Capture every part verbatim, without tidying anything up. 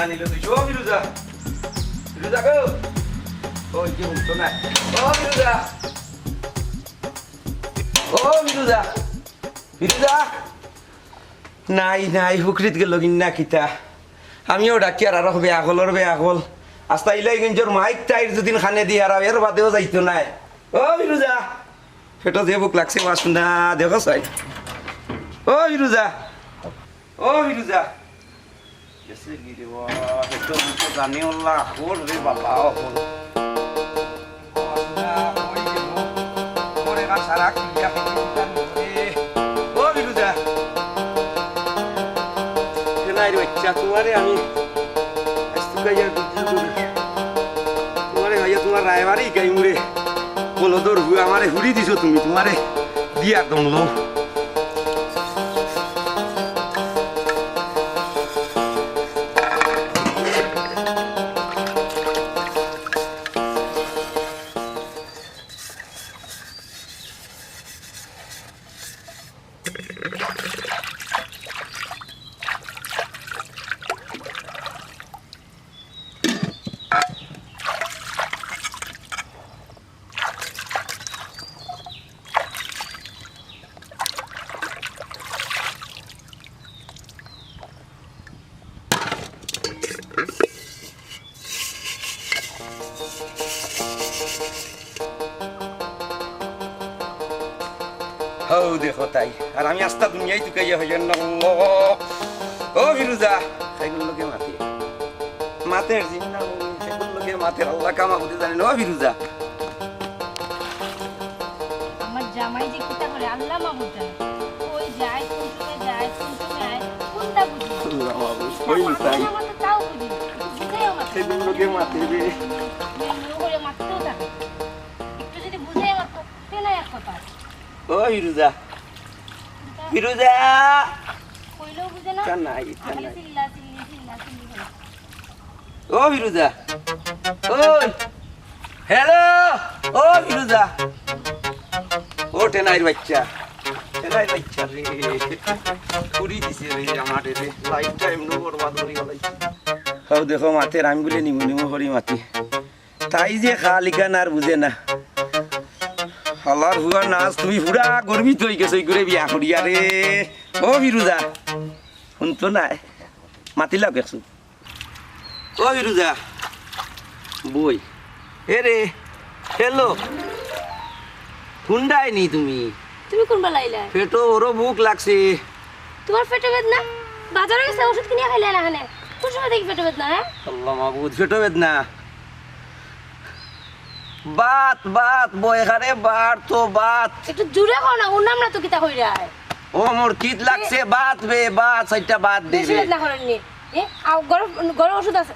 আনিল দুইশো। ও ফিরুজা, ফিরুজা গো। ওই যে হুনতো না। ও ফিরুজা, ও ফিরুজা, ফিরুজা। নাই, নাই, ফুকরিত গেল গিন্না কিতা? আমিও ডাকিয়ার আর বেআকলর বেআকল। আস্তা ইলাইগঞ্জর মাইক টাইর দুদিন খানে দি হারাও, এর বাদেও যাইতো নায়। ও ফিরুজা, পেটো যে ভুক লাগছে, মাছ না দেখো চাই। ও ফিরুজা, ও ফিরুজা। গেছে কি রে বাবা? একদম তো জানি ওল্লা, ওর রে বাবা, ওর। ওরে, আর সারা কিলিয়া খাইতে দিতাম রে। ও বিরুজা। এ নাই রে বাচ্চা, তোমারে আমি আজ তুকাইয়া বিক্রি করি। তোমারে ভাইয়া, তোমার রায়বাড়ি গাইমুরে। বলদর হুয়া আমারে হুড়ি দিছো তুমি, তোমারে দিয়া দমলো। হউ দেখো তাই। আর আমি আস্তা দুনিয়াই তুকাইয়া হইয়ার না। আল্লাহ। ও ফিরুজা, খাইগুন লোকে মাতে। মাতের জিন্না মুমিন, খাইগুন লোকে মাতের। আল্লাহ কামা বুঝে জানে না। ও ফিরুজা। আমার জামাই যে কিতা করে, আল্লাহ মাবুদ জানে। কই যায়, কোন সময় যায়, কোন সময় আয়, কোনটা বুঝি না। আল্লাহ মাবুদ, কই তাই? আমার তো তাও বুঝি না। একটু বুঝাইও মাত্র। খাইগুন লোকে মাতে রে। মেয়ে মেয়ে করে মারতেও থাকে। একটু যদি বুঝাইও মাত্র, তে না এক কথা। ও ফিরুজা। কিতা? ফিরুজা। কইলেও বুঝে না। তা নাই, তা খালি নাই। চিল্লা চিল্লি, চিল্লা চিল্লি করে। ও ফিরুজা। ওই। হ্যালো। ও ফিরুজা। ও টেনাইর বাচ্চা। টেনাইর বাচ্চা রে। পুরি দিছে রে আমার রে। লাইফ টাইম নু বরবাদ করি ফেলাইছে। হউ দেখো মাতের আমি বুলে নিমু নিমু করি মাতি। তাই যে খালিকান আর বুঝে না। হালার হুয়া নাচ, তুমি পুরা গর্বিত হই গেছো, ইগুরে বিয়া করিয়া রে। ও ফিরুজা, হুনতো নায়, মাতিলাও দেখছো। ও ফিরুজা, বই। এ রে, হ্যালো। হুন্ডায় নি তুমি? তুমি কোন বেলা আইলা? পেটো বড় ভুক লাগছে। তোমার পেটো বেদনা? বাজারো গেছো, ওষুধ কিনিয়া খাইলায় না কেনে? কোন সময় দেখি পেটো বেদনা, হ্যাঁ? আল্লাহ মাবুদ, পেটো বেদনা। বাত, বাত, বয়খারে বাড় তো বাত। একটু জুরে কও না, হুনলাম না তো কিতা কইরায়। ও মোর কিত লাগছে, বাত বে, বাত, চাইরটা বাত দে বেশি বে। বেদনা করেননি। এ, আও, গরম, গরম ওষুধ আছে।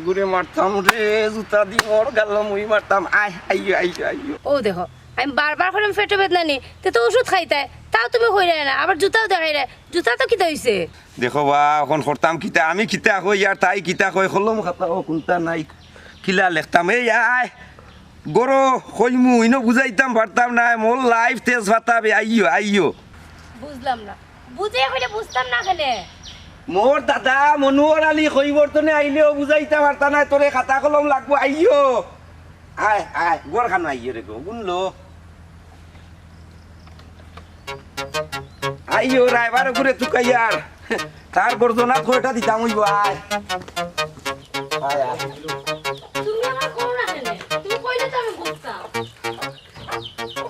গুরে মারতাম রে, জুতা দি মোর গালো মুই মারতাম। আয়, আইও, আইও, আইও। ও দেখো, আমি বারবার কইরাম পেটো বেদনা নি, তে তো ওষুধ খাইতায়, তাও তুমি কইরায় না, আবার জুতাও দেখাইরায়, জুতা তো কিতা অইছে? দেখো বা, অখন করতাম কিতা, আমি কিতা কই আর তাই কিতা কয়, কলম খাতা ও কুনতা নাই, কিলা লেখতাম। এই আয়, গরো কইমু, ইনো বুঝাইতাম পারতাম না, মোর লাইফ তেজ ফাতা বে, আইও, আইও। বুঝলাম না। বুঝে কইলে বুঝতাম না কেনে? মোর দাদা মনোহর আলী কইবর্তনে আইলেও বুঝাইতা পারতা নায়, তোরে খাতা কলম লাগবো, আইও। আয়, আয়, ঘর খানো আইও রে গো, গুনলো। আইও, রায়বার ঘুরে তুকাইয়ার। তার গর্জনাত কয়টা দিতাম অইবো, আয়। আয়, আয়। তুমি আমার করো না কেনে? তুমি কইলে তো আমি বুঝতাম।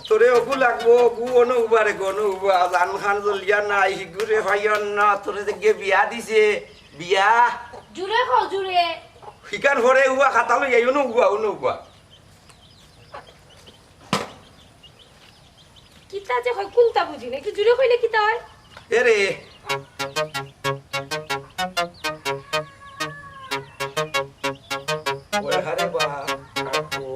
তোরে অগু লাগবো, অগু অনো উবা রে গো, অনো উবা। জান খান জ্বলিয়া নাই, হিগুরে পাইয়ার না, তোরে যে গিয়ে বিয়া দিছে, বিয়া। জুরে কও, জুরে। হিকার পরে উবা খাতা লই আই, অনো উবা, অনো উবা। কিতা যে কয়, কুনতা বুঝি না, একটু জুরে কইলে কিতা অয়? এরে। ওরে হারে বা, কাকু।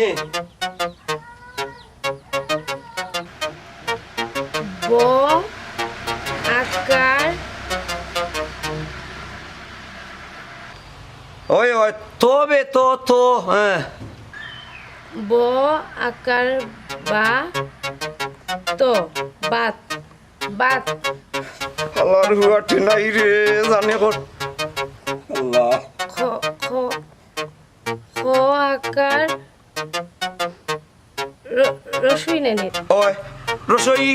এ। ব আকার। ওই, ওই, তো বে, তো, তো, হ্যাঁ। ব আকার বা, তো, বাত। বাত। আল্লাহর হুয়াটে নাই রে, জানে কর। আল্লাহ। খ, খ, খ আকার র-, রসই নেনে। ওই, রসই,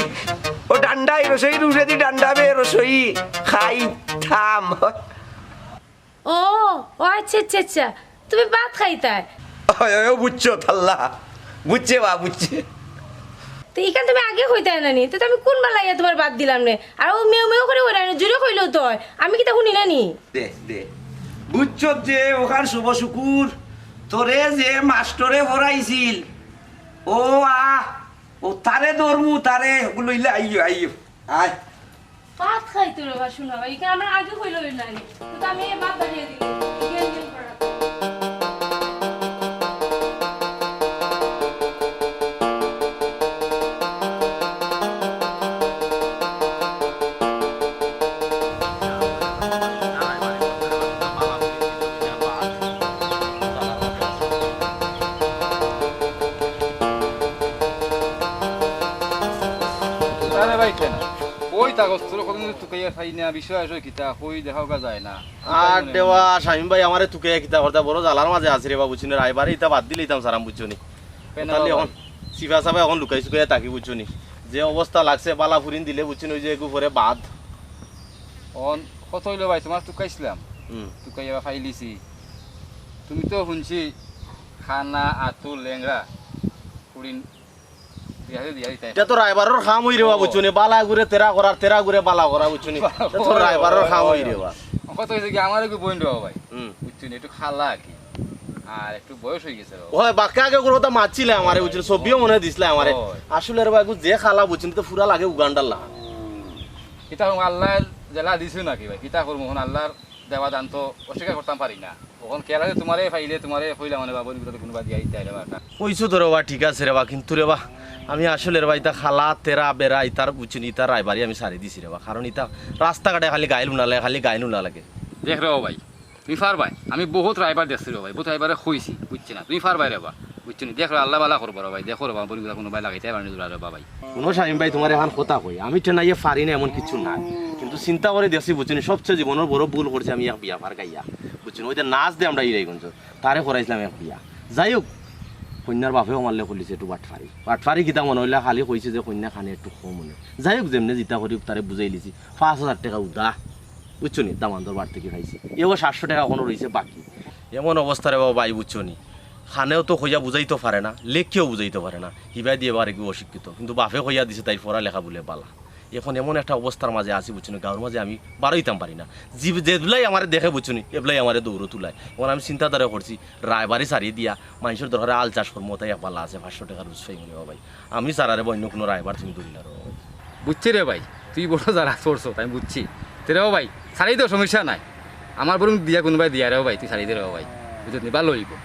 ও ডান্ডাই, রসই রুড়ে দি ডান্ডা বে, রসই, খাই, থাম। ও, ও আচ্ছা, আচ্ছা, আচ্ছা। তুমি ভাত খাইতায়? ওই, ওই, ও বুঝছো, থাল্লা। বুঝছে বা, বুঝছে। তো ইখান তুমি আগে কইতায় না নি? তো আমি কোন বালাইয়া তোমার বাদ দিলাম নে? আর ও মেউ মেউ করে ওরা জুরে কইলেও তো হয়। আমি কিতা হুনি না নি? দে, দে। বুঝছো যে ওখান শুভ শুকুর, তোরে যে মাস্টরে পড়াইছিল, ও আ, ও তারে ধরমু, তারে লইলে আইও, আইও। আয়। ভাত খাইতো রে বা, শুনা ভাই, ইখান আমার আগে কইলো না নি? তো আমি এই ভাত বাড়িয়ে দিল। আরে ভাই, কেন? কই থাকস? তোর কতদিন তুকাইয়া পাই না, বিষয় আসলে কিতা? কই দেখাও গা যায় না। আর দেওয়া, শামীম ভাই, আমারে তুকাইয়া কিতা করতা? বড় জ্বালার মাঝে আছি রে বা, বুঝছো নি? রায়বারে ইতা বাদ দিলে ইতাম সারাম, বুঝছো নি? কেন তাহলে বাবা? এখন সিফা সাফা এখন লুকাই চুকাইয়া থাকি, বুঝছো নি? যে অবস্থা লাগছে, বালা ফুরিন দিলে, বুঝছো নি? ওই যে এগু পরে বাদ। অন কত হইলো ভাই? তোমার তুকাইছিলাম। হুম। তুকাইয়া পাইলিছি। তুমি তো শুনছি খানা, আতু, লেংড়া, ফুরিন বিয়া হইলে বিয়া হইতে। ইটা তো রায়বারর কাম অই রে বা, ও। বুঝছো নি? বালা গুরে তেরা করার, তেরা গুরে বালা করা, বুঝছো নি? ইটা তো রায়বারর কাম অই রে বা। কত হইছে কি, আমার একটু বইন রে বা ভাই। হুম। বুঝছো নি? একটু খালা আর কি। আর একটু বয়স হয়ে গেছে রে বা। ওই বাক্কা আগে করে কথা মাতছিলে আমারে, বুঝছো নি? ছবিও মনে দিছিলে আমারে। ওই। আসলে রে বা, এগু যে খালা, বুঝছো নি? তো পুরা লাগে উগান্ডার লাগা। কিতা করমু, আল্লাহ জেলা দিছে নাকি ভাই? কিতা করমু, এখন আল্লাহর দেওয়া দান তো অস্বীকার করতাম পারি না। অখন কেলা যে তোমারে পাইলে, তোমারে কইলাম মানে বাবুর ভিতরে কোনোবা দিয়া দিতে আইলে বা একটা। কইছো তো রে বা, ঠিক আছে রে বা, কিন্তু রে বা, আমি আসলে রে বা, ইতা খালা, তেরা, বেড়া, ইতার বুঝছো নি, ইতার রায়বারি আমি ছাড়ি দিছি রে বা। কারণ ইতা রাস্তাঘাটে খালি গাইল উনা লাগে, খালি গাইল উনা লাগে। দেখ রে বা ভাই, তুমি পারবায়, আমি বহুত রায়বার দেখছি রে বা ভাই, বহুত রায়বারে কইছি, বুঝছো না, তুমি পারবায় রে বা, বুঝছো নি? দেখ রে, আল্লাহ বালা করবো রে বা ভাই, দেখো রে বা, বাবুর ভিতরে কোনোবায় লাগাইতে পারে নি জোড়া রে বা ভাই। হুনো শামীম ভাই, তোমারে এখান কথা কই, আমি টেনাইয়ে পারি না এমন কিছু নাই, কিন্তু চিন্তা করি দেখছি, বুঝছো নি, সবচেয়ে জীবনর বড় ভুল করছি আমি এক বিয়া ফারগাইয়া, বুঝছো নি, ওই যে নাচ দে আমরা ইরাইগঞ্জ, তারে করাইছিলাম এক বিয়া। যাই হোক, কইন্যার বাপেও আমারলে কইলিছে একটু বাটফারি, বাটফারি কিতা মনে অইলা, খালি কইছে যে কইন্যা খানে একটু কম অনে। যাই হোক, যেমনে যেতা করি তারে বুঝাইলিছি, পাঁচ হাজার টেকা উদা, বুঝছো নি, দামান্দর বাড়ি থাকি পাইছি, এও সাতশো টেকা অখনো রইছে বাকি। এমন অবস্থা রে বা ভাই, বুঝছো নি, খানেও তো কইয়া বুঝাইতো পারে না, লেখিয়াও বুঝাইতো পারে না, হিবায় দি এবার একটু অশিক্ষিত, কিন্তু বাপে কইয়া দিছে তাইর পড়ালেখা বুলে বালা। এখন এমন একটা অবস্থার মাঝে আছি, বুঝছো নি, গাঁওর মাঝে আমি বারইতাম পারি না। যে, যেবলাই আমারে দেখে, বুঝছো নি, এবলাই আমারে দৌড়ো তুলায়। এখন আমি চিন্তাধারা করছি, রায়বারি ছাড়ি দিয়া মাইনষর দরকারে আল চাষ করমু, ওটাই এক বালা আছে, পাঁচশো টেকা রোজ পাইমু রে বা ভাই। আমি ছাড়া রে বা অন্য কোনো রায়বার তুমি ধরিলা রে বা ভাই। বুঝছি রে ভাই, তুই বড় জ্বালাত পড়ছস, আমি বুঝছি। তে রে বা ভাই, ছাড়ি দেও, সমস্যা নাই। আমার বরং দিয়া কোনোবায় দিয়া রে বা ভাই, তুই ছাড়ি দে রে বা ভাই। বুঝছত নি, বালা অইবো।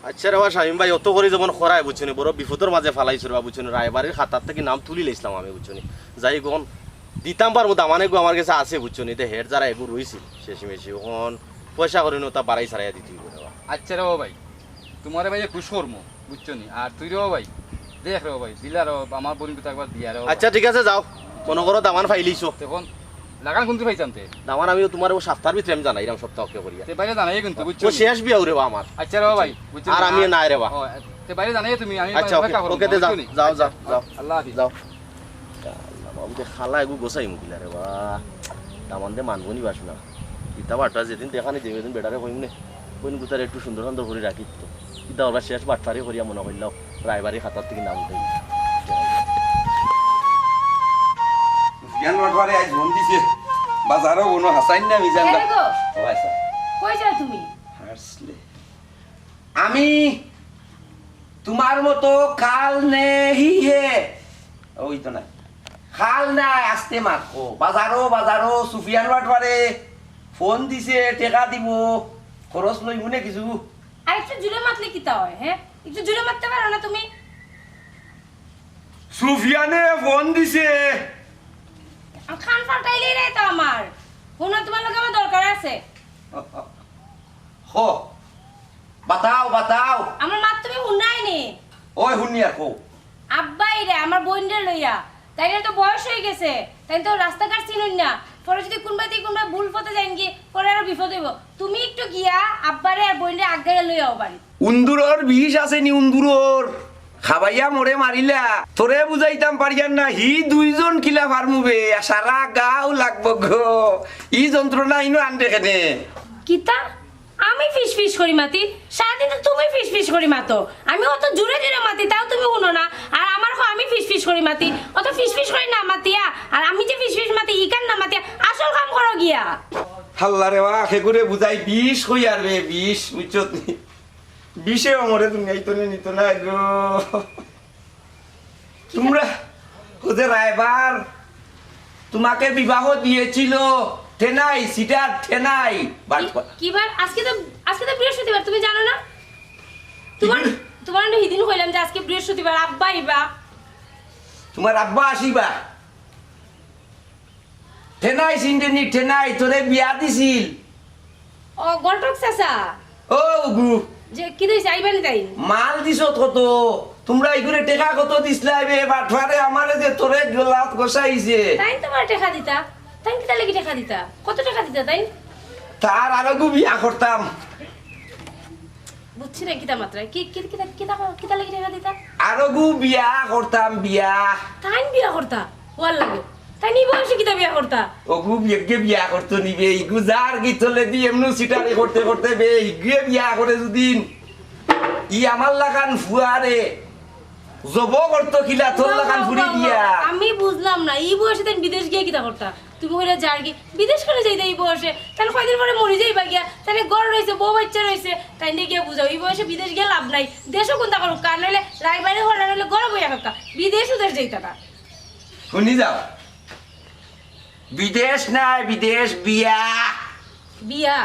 আচ্ছা রে বা শামীম ভাই, অত করি যখন করায়, বুঝছো নি, বড় বিপদর মাঝে ফালাইছো রে বা, বুঝছো নি, রায়বারির খাতার থাকি নাম তুলি লাইছিলাম আমি, বুঝছো নি। যাই হোক, অখন দিতাম পারমু, দামান এগু আমার গেছে আছে, বুঝছো নি, তে হেড যারা এগু রইছিল শেষমেশি, অখন পয়সা করি নি, ওটা বাড়াই ছাড়াইয়া দিতে অইবো রে বা। আচ্ছা রে বা ভাই, তোমারে ভাই খুশ করমু, বুঝছো নি? আর তুই রে বা ভাই, দেখ রে বা ভাই, দিলা রে বা, আমার বইন কথা একবার দিয়া রে বা। আচ্ছা, ঠিক আছে, যাও, মনো করো দামান পাইলিছো। অখন লাগান কুনদিন পাইতাম তে? দামান আমি তোমারে অউ সাপ্তার ভিতরে আমি জানাইরাম, সপ্তাহ ওকে করিয়া। তে বাইরে জানাই কিন্তু, বুঝছো নি? শেষ বিয়াউ রে বা আমার। আচ্ছা রে বা ভাই, বুঝছো নি? আর আমি নাই রে বা। ও, তে বাইরে জানাই তুমি, আমি আচ্ছা, ওকে, ওকে, তে যাও, যাও, যাও, যাও। আল্লাহ হাফিজ। যাও। আল্লাহ, বাবু, যে খালা এগু গোসাই মুখিলা রে বা। দামান দে মানবো নি বাস না। ইতা বাট্টা যেদিন দেখা নি, যেদিন বেটারে কইমু নে। বইন গুতারে একটু সুন্দর সুন্দর করি রাখি তো। ইতা ওরা শেষ বাট্টারি করিয়া মনো করলাম, রায়বারি খাতার থাকি নাম উঠাই। জ্ঞান বাটওয়ারে আইজ ফোন দিছে। বাজারো কোনো হাসাইন না মিজান না। এরে গো। ও আচ্ছা। কই যাও তুমি? হাসলে। আমি তোমার মতো কাল নেই হে। ওই তো না। কাল নাই, আস্তে মাত কও। বাজারো, বাজারো, সুফিয়ান বাটওয়ারে ফোন দিছে, টেকা দিবো। খরচ লইমু নে কিছু। আর একটু জুরে মাতলে কিতা হয়, হ্যাঁ? একটু জুরে মাততে পারো না তুমি? সুফিয়ানে ফোন দিছে। আর কান ফাটাইলেই রে তো আমার। হুনো, তোমার লগে আমার দরকার আছে। হ। বাতাও, বাতাও। আমার মাত তুমি হুনরায় নি? ওই হুনি আর কও। আব্বাই রে, আমার বইনরে লইয়া তাইনর তো বয়স অই গেছে, তাইন তো রাস্তাঘাট চিনইন না। পরে যুদি কুনবাদি কুনবা ভুল পথে যাইন গি, পরে আরো বিপদ অইবো। তুমি একটু গিয়া আব্বারে আর বইনরে আগাইয়া লইয়া আও বাড়ি। উন্দুরর বিষ আছে নি উন্দুরর? খাবাইয়া মোরে মারিলা। তোরে বুঝাইতাম পারিয়ার না, হি দুইজন কিলা পারমু বে, সারা গাউ লাগবো গো। ই যন্ত্রণা ইনো আনরে কেনে? কিতা? আমি ফিস ফিস করি মাতি? সারাদিন তো তুমি ফিস ফিস করি মাতো। আমি অত জুরে জুরে মাতি, তাও তুমি হুনো না। আর আমার কও আমি ফিস ফিস করি মাতি, অত ফিস ফিস করি না মাতিয়া। আর আমি যে ফিস ফিস মাতি, ইখান না মাতিয়া আসল কাম করো গিয়া। হাল্লা রে বা, কেগুরে বুঝাই বিষ কইয়ার বে, বিষ, বুঝছত নি? বিষে আমারে দুনিয়াইত নে নিত না গো। তোমরা, ও যে রায়বার তোমাকে বিবাহ দিয়েছিল, ঠেনাই, সিটার ঠেনাই, বাটপার। কি বার? আজকে তো, আজকে তো বৃহস্পতিবার, তুমি জানো না? তোমার, তোমার না হিদিন কইলাম যে আজকে বৃহস্পতিবার, আব্বা আইবা। তোমার আব্বা আসিবা। ঠেনাই সিন্ডেনি ঠেনাই, তোরে বিয়া দিছিল। ও, ঘটক চাচা। ও, গু। যে, কি দিছে, আইবা নি তাইন? মাল দিছত কত? তোমরা ইগুরে টেকা কত দিছলায় বে? বাটপারে আমারে যে তোরে গলাত গসাইছে। তাইন তোমার টেকা দিতা? তাইন কিতা লাগি টেকা দিতা? কত টেকা দিতা তাইন? তার আরগু বিয়া করতাম। বুঝছি না কিতা মাতরা। কি, কি, কিতা, কিতা, কিতা লাগি টেকা দিতা? আরগু বিয়া করতাম, বিয়া। তাইন বিয়া করতা? ওয়ার লাগে। তাইন ই বয়সে কিতা বিয়া করতা? অগু বেগে বিয়া করতো নি বে, ইগু যার গি তলেদি এমনু সিটারি করতে করতে বে, ইগুয়ে বিয়া করে যুদিন। ই আমার লাখান ফুয়ারে জব করতো কিলা তোর লাখান ফুরি দিয়া। আমি বুঝলাম না, ই বয়সে তাইন বিদেশ গিয়া কিতা করতা? তুমি কইলা যার গি, বিদেশ কেনে যাইতা ই বয়সে? তাইন কয়দিন পরে মরি যাইবা গিয়া, তাইন ঘর রইছে, বউ বাচ্চা রইছে, তাইনরে গিয়া বুঝাও, ই বয়সে বিদেশ গিয়া লাভ নাই। দেশো কুন্তা করুক্কা, আর নাইলে রায়বাড়ি হর, আর নাইলে ঘরো বইয়া থাকুক্কা, বিদেশ উদেশ যাইতা না। হুনি যাও, বিদেশ নায়, বিদেশ বিয়া। বিয়া?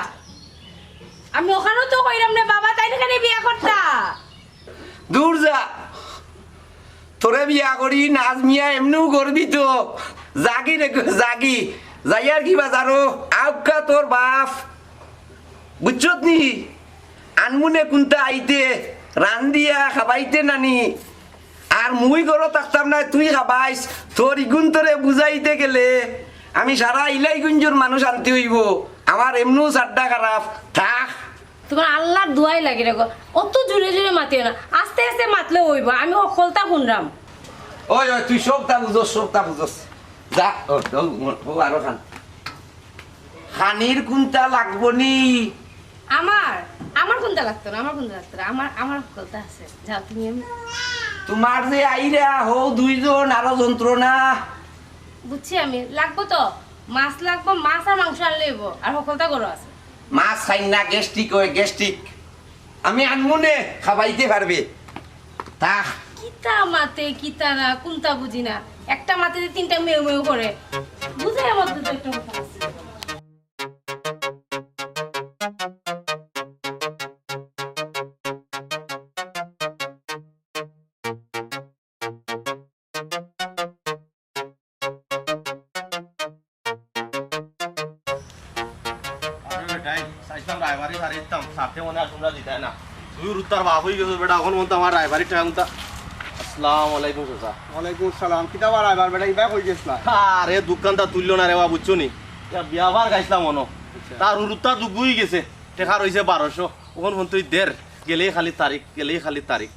আমি অখানও তো কইরাম রে বাবা, তাইন কেনে বিয়া করতা? দূর যা, তোরে বিয়া করি নাজমিয়া এমনেউ গর্বিত। যাগি রে, যাগি। যাইয়ার কি বাজারো, আউক্কা তোর বাপ। বুঝছত নি? আনমুনে কুন্তা আইতে, রান্দিয়া খাবাইতে নানি। আর মুই ঘরো থাকতাম নায়, তুই খাবাইস। তোর ইগুন তোরে বুঝাইতে গেলে আমি সারা ইলাইগুঞ্জর মানুষ আনতে অইবো। আমার এমনেউ সাড্ডা খারাপ। থাক। তোমার আল্লার দোয়াই লাগে রে গো, অত জুরে জুরে মাতিও না, আস্তে আস্তে মাতলেও অইবো, আমি হকলতা হুনরাম। ওই, ওই, তুই সবতা বুঝস, সবতা বুঝস। যা, ও, ও, ও, আরো খান। খানির কুন্তা লাগবো নি? আমার, আমার কুন্তা লাগতো না, আমার কুন্তা লাগতো না, আমার, আমার হকলতা আছে। যাও তুমি এমনি। তোমার যে আইরা, হউ দুইজন, আরো যন্ত্রণা। বুঝছি আমি, লাগবো তো, মাছ লাগবো, মাছ আর মাংস আনলে অইবো, আর হকলতা গরু আছে। মাছ খাই না, গ্যাস্ট্রিক অয়, গ্যাস্ট্রিক। আমি আনমুনে, খাবাইতে পারবে। তা কিতা মাতে, কিতা না, কুন্তা বুঝি না। একটা মাতে যে তিনটা মেউ মেউ করে। বুঝাই আমার দুটো একটা কথা আছে। আরে বেটাই, চাইছিলাম রায়বাড়ি ছাড়ি দিতাম, ছাড়তে মনে হয় তোমরা দিতায় না। তুই রুত্তার বাপ অই গেছো বেটা, অখন মন তো আমার রায়বাড়ির টেকা কুন্তা। আসসালামু আলাইকুম চাচা। ওয়ালাইকুম আসসালাম। কিতা বা রায়বার বেটা, ইবায় কই গেছলা? আরে দোকানটা তুললো না রে বা, বুঝছো নি? ইয়া বিয়াবার গাইছিলাম মনো। আচ্ছা। তার রুত্তা দুগুই গেছে, টেকা রইছে বারোশো। অখন মন তুই দের, গেলেই খালি তারিখ, গেলেই খালি তারিখ।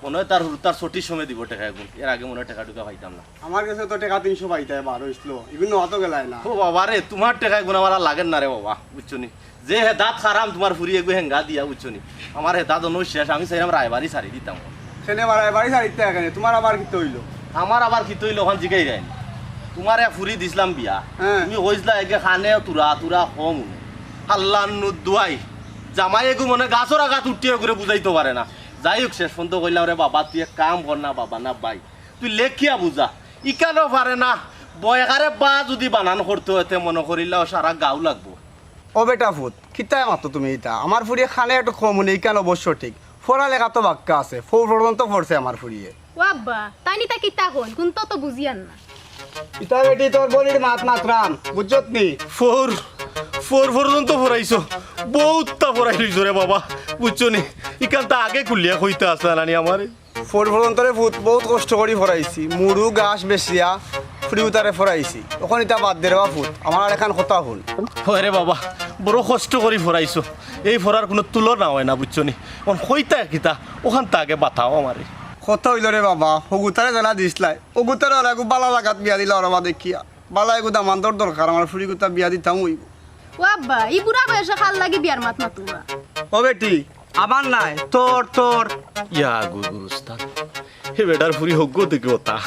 মনে হয় তার হুরুতার ছুটির সময় দিব টেকা এগুন, এর আগে মনে হয় টেকা টুকা পাইতাম না। আমার গেছে তো টেকা তিনশো পাইতায়, বারো ইসলো, ইগুন নেওয়া তো গেলায় না। ও বাবা রে, তোমার টেকা এগুন আমার আর লাগের না রে বাবা, বুঝছো নি? যে হেদাত হারাম তোমার ফুরি এগু হেঙ্গা দিয়া, বুঝছো নি? আমার হেদাত অনো শেষ, আমি চাইলাম রায়বাড়ি ছাড়ি দিতাম। কেনে বা রায়বাড়ি ছাড়িতে কেনে? তোমার আবার কিতা অইলো? আমার আবার কিতা অইলো, অখান জিগাই যায়নি। তোমার এক ফুরি দিছলাম বিয়া, হ্যাঁ। তুমি কইছলা এগে খানে তুরা তুরা কম উনে। আল্লাহর নুর দুয়াই, জামাই এগু মনে গাছর আগাত উঠিয়া করে বুঝাইতো পারে না। যাই হোক, শেষ পর্যন্ত কইলাম, "রে বাবা, তুই এক কাম কর না বাবা, না ভাই, তুই লেখিয়া বুঝা, ইকানো পারে না, বয়কারে বা যদি বানান করতে হয়, তে মনে করিলাও সারা গাঁও লাগবো।" ও বেটা ফুত, কিতায় মাতো তুমি ইতা? আমার ফুরিয়ে খানে একটু কম উনে, ইকান অবশ্য ঠিক। পড়ালেখা তো বাক্কা আছে, ফৌ পর্যন্ত পড়ছে আমার ফুরিয়ে। ও আব্বা, তাইন ইতা কিতা কইন? কুন্তা তো বুঝিয়ার না। ইতা বেটি তোর বলির মাত মাতরাম, বুঝছত নি? ফৌর, ফৌর পর্যন্ত পড়াইছো, বউততা পড়াই লইছো রে বাবা, বুঝছো নি? ইকান তা আগে খুলিয়া কইতা আসলা নানি আমারে। ফড়ি ফড়ন্তরে পুত, বউত কষ্ট করি ফড়াইছি, মুড়ু ঘাস বেচিয়া ফুড়িগুতারে ফড়াইছি। অখন ইতা বাদ দে রে বা পুত, আমার আর একখান কথা হুন। অয় রে বাবা, বড় কষ্ট করি ফড়াইছো, এই ফড়ার কুনু তুলনা অয় না, বুঝছো নি? অখন কইতায় কিতা, অখানতা আগে বাতাও আমারে। কথা অইলো রে বাবা, হগুতারে যেলা দিছলায়, অগুতারে আর এগু বালা জাগাত বিয়া দিলাও রে বা দেখিয়া। বালা এগু দামান্দর দরকার, আমার ফুড়িগুতা বিয়া দিতাম অইবো। ও আব্বা, ই বুড়া বয়সে কার লাগি বিয়ার মাত মাতুবা? ও বেটি, আমার নায়, তোর, তোর। ইয়া গু গুরুস্থান। হে বেটার ফুড়ি হগ্গ দেখি ওতা।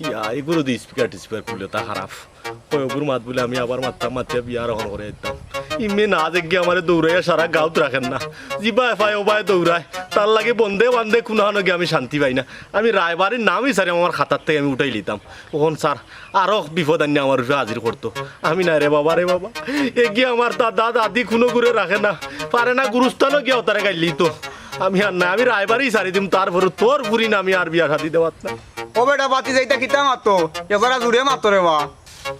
ইয়া, এগুলো দি স্পিকার টিস্পিকার খুললে তা খারাপ। ওই অগুর মাত বুলে আমি আবার মাততাম, মাতিয়া বিয়া রহন করে দিতাম। ইমে না দেখি আমারে দৌড়াইয়া সারা গাউত রাখের না। জিবায় পায় ওবায় দৌড়ায়। তার লাগি বন্দে বান্দে কুনাহানো গিয়া আমি শান্তি পাই না। আমি রায়বাড়ির নামই সারি আমার খাতার থাকি আমি উঠাই লিতাম। অখন স্যার, আরো বিপদ আনিয়া আমার উপরে হাজির করতো। আমি না রে বাবা, রে বাবা, এগিয়ে আমার দাদা দাদি কুনুগুরে রাখে না, পারে না গুরুস্থানো গিয়া ওতারে গাইলি তো। আমি আর না, আমি রায়বাড়ি সারি দিমু, তারপরে তোর ফুড়ি না আমি আর বিয়া শাদি দেওয়াত না। ও বেটা, বাতি যাইতা কিতা মাতো, এবারা জুড়ে মাতো রে বা।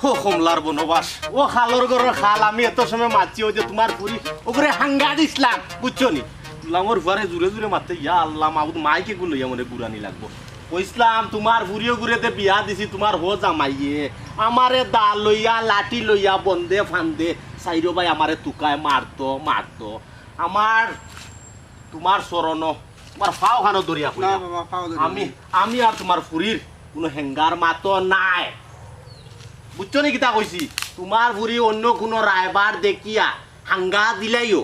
ও কমলার বনবাস, ও খালর ঘরর খাল, আমি এত সময় মাতছি, ওই যে তুমার ফুড়ি, ওগুরে হাঙ্গা দিছলাম, বুঝছো নি? তুলামর ফুয়ারে জুরে জুরে মাততে, ইয়া আল্লাহ মাবুদ, মাইকে গুলো ইয়া মনে গুরানি লাগবো। কইছলাম, তুমার ফুড়িও গুরে দে বিয়া দিছি, তুমার হো জামাইয়ে। আমারে দা লইয়া, লাঠি লইয়া, বন্দে ফান্দে, সাইরো ভাই আমারে তুকায় মারতো, মারতো। আমার, তুমার চরণো, তুমার ফাও খানো ধরিয়া কইলাম। না বাবা, ফাও ধরিয়া আমি, কইলাম। আমি আর তুমার ফুড়ির কুনু হেঙ্গার মাতো নাই। বুঝছো নি কিতা কইছি? তুমার ফুড়ি অন্য কুনু রায়বার দেখিয়া হাঙ্গা দিলাইও,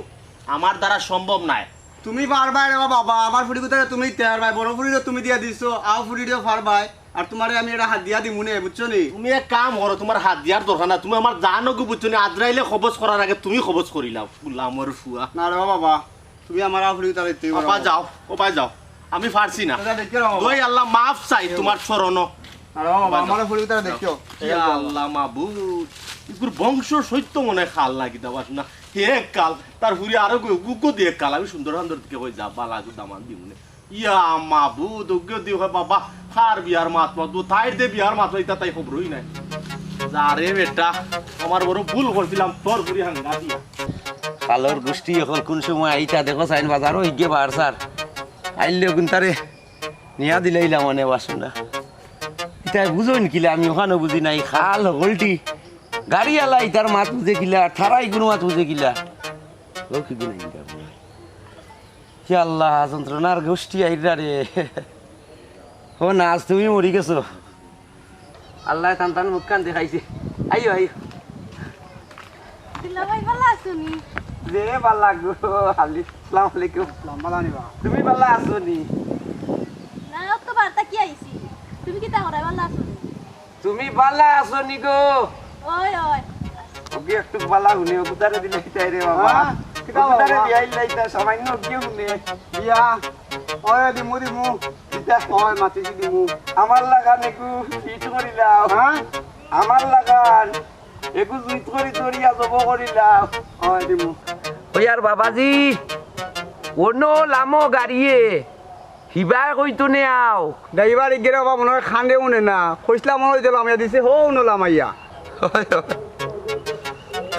আমার দ্বারা সম্ভব নায়। তুমি পারবায় রে বাবা, আমার ফুড়ি গুতারে তুমি দিতে পারবায়, বড় ফুড়িরে তুমি দিয়া দিছো, আও ফুড়িরেও পারবায়, আর তুমারে আমি এটা হাদিয়া দিমু নে, বুঝছো নি? তুমি এক কাম করো, তুমার হাদিয়ার দরকার না, তুমি আমার জানো গো, বুঝছো নি? আজরাইলে কবজ করার আগে তুমি কবজ করিলাও, গুলামর ফুয়া। না রে বাবা, তুমি আমার আও ফুড়ি গুতারে দিতে পারো। বাবা যাও, ও ভাই যাও, আমি পারছি না। আচ্ছা, দেখো রে বাবা। দই আল্লাহ মাফ চাই তুমার চরণো। না রে বাবা, বাবা যাও। আমার ফুড়ি গুতারে দেখো। ইয়া আল্লাহ মাবুদ, ইগুর বংশ সত্য মনে হয় খাল লাগি দেওয়া না। হে কাল, তার ফুড়ি আরো গু-, গুগো দিয়ে কাল, আমি সুন্দর সুন্দর দিকে কই যা, বালা গু দামান দিমুনে। ইয়া মাবুদ, ওগো দি হয় বাবা, কার বিয়ার মাত মাতবো, তাইর দে বিয়ার মাত, ইতা তাই খবরই নাই। যা রে বেটা, আমার বড় ভুল করছিলাম, তোর ফুড়ি হাঙ্গা দিয়া। কালর গুষ্টি অখন কুন সময় আইতা দেখো, চাইন বাজারও হিগে বার স্যার। আইলে গুনতারে নিয়া দিলাইলাম মানে বাসনা। ইতায় বুঝইন কিলা, আমি অখানও বুঝি নাই। খাল হকলটি গাড়িআলা ইতার মাত বুঝে কিলা, আর থারা ইগুর মাত বুঝে কিলা। ও কি গুণ আইন যাবো? ইয়া আল্লাহ, যন্ত্রণার গুষ্টি আইরা রে। ও না, আজ তুমি মরি গেছো। আল্লায় তান তান মুখখান দেখাইছে। আইও, আইও। দুলাভাই, ভালা আছো নি? যে ভালা গো, আলি। আসসালামু আলাইকুম। আসসালাম, ভালা নি বা? তুমি ভালা আছো নি? না, অত বার্তা কি আইছি? তুমি কিতা করায়, ভালা আছো নি? তুমি ভালা আছো নি গো? ওই, ওই। ওগি একটু ভালা হুনে, ওগুতারে দিলে কিতাই রে বাবা? হ্যাঁ? কিতা ওগুতারে বাবা? বিয়াই লাইতা, সামান্য ওগি হুনে। বিয়া? ওই দিমু, দিমু। কিতা? ওই মাতিছি দিমু। আমার লাখান একটু ফিট করিলাও। হ্যাঁ? আমার লাখান একটু জুইত করি ধরিয়া জব করিলাও। ওই দিমু। ওই আর বাবাজি, অনো লামো গাড়িয়ে। হিবায় কইতো নে আও। ড্রাইভার ইগেরে বাবা মনে হয় কানে হুনে না। কইছলাম মনে হয় দিলাম ইয়া দিছে, হো হুনলাম আইয়া।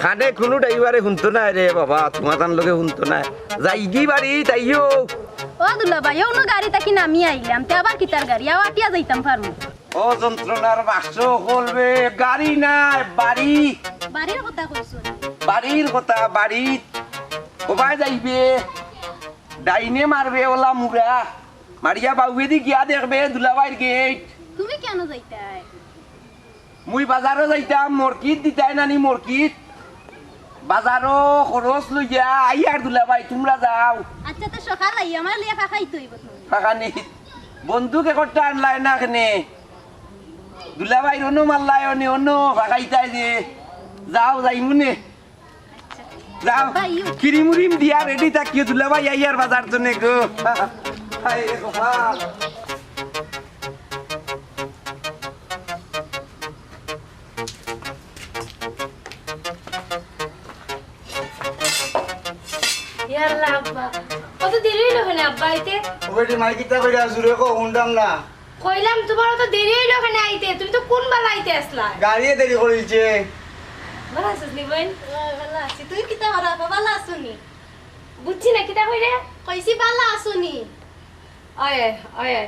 কানে কুনু ড্রাইভারে হুনতো নায় রে বাবা, তুমার তান লগে হুনতো নায়। যাইগি বাড়ি, তাইও। ও দুলাভাই, অনো গাড়ি থাকি নামি আইলাম, তে আবার কিতার গাড়ি? আও আটিয়া যাইতাম পারমু। ও যন্ত্রণার বাক্স খুলবে, গাড়ি নায়, বাড়ি। বাড়ির কথা কইছো? বাড়ির কথা, বাড়ি। ওবায় যাইবে। ডাইনে মারবে ওলা মুড়া, মারিয়া বাউয়েদি গিয়া দেখবে দুলাভাইর গেইট। তুমি কেনে যাইতায়? মুই বাজারো যাইতাম, মরকিত দিতায় নানি মরকিত। বাজারো খরচ লইয়া আইয়ার দুলাভাই, তুমরা যাও। আচ্ছা, তে সকাল আইয়া আমার লইয়া ফাঁকাইতে অইবো তুমি। ফাঁকা নেই। বন্দুক একটা আনলায় না কেনে? দুলাভাইর অনো মারলায় অনে অনো ফাঁকাইতায় যে। যাও, যাইমুনে। যাও, আব্বা, ইউ। ক্রিম উরিম দিয়া রেডি থাকিও, দুলাভাই আইয়ার বাজার জন্য গো। হায় রে কপাল। ইয়াল্লা আব্বা, অত দেরি অইলো কেনে আব্বা আইতে? ও বেটি, মাই কিতা কইরা জুরে কও, হুনতাম না। কইলাম, তুমার অত দেরি অইলো কেনে আইতে? তুমি তো কুন বালা আইতে আছলায়? গাড়িয়ে দেরি করিলছে। বালা আছস নি বইন? অয়, বালা আছি। তুই কিতা করা, বালা আছো নি? বুঝছি না, কিতা কইরে? কইছি বালা আছো নি? অয়, অয়।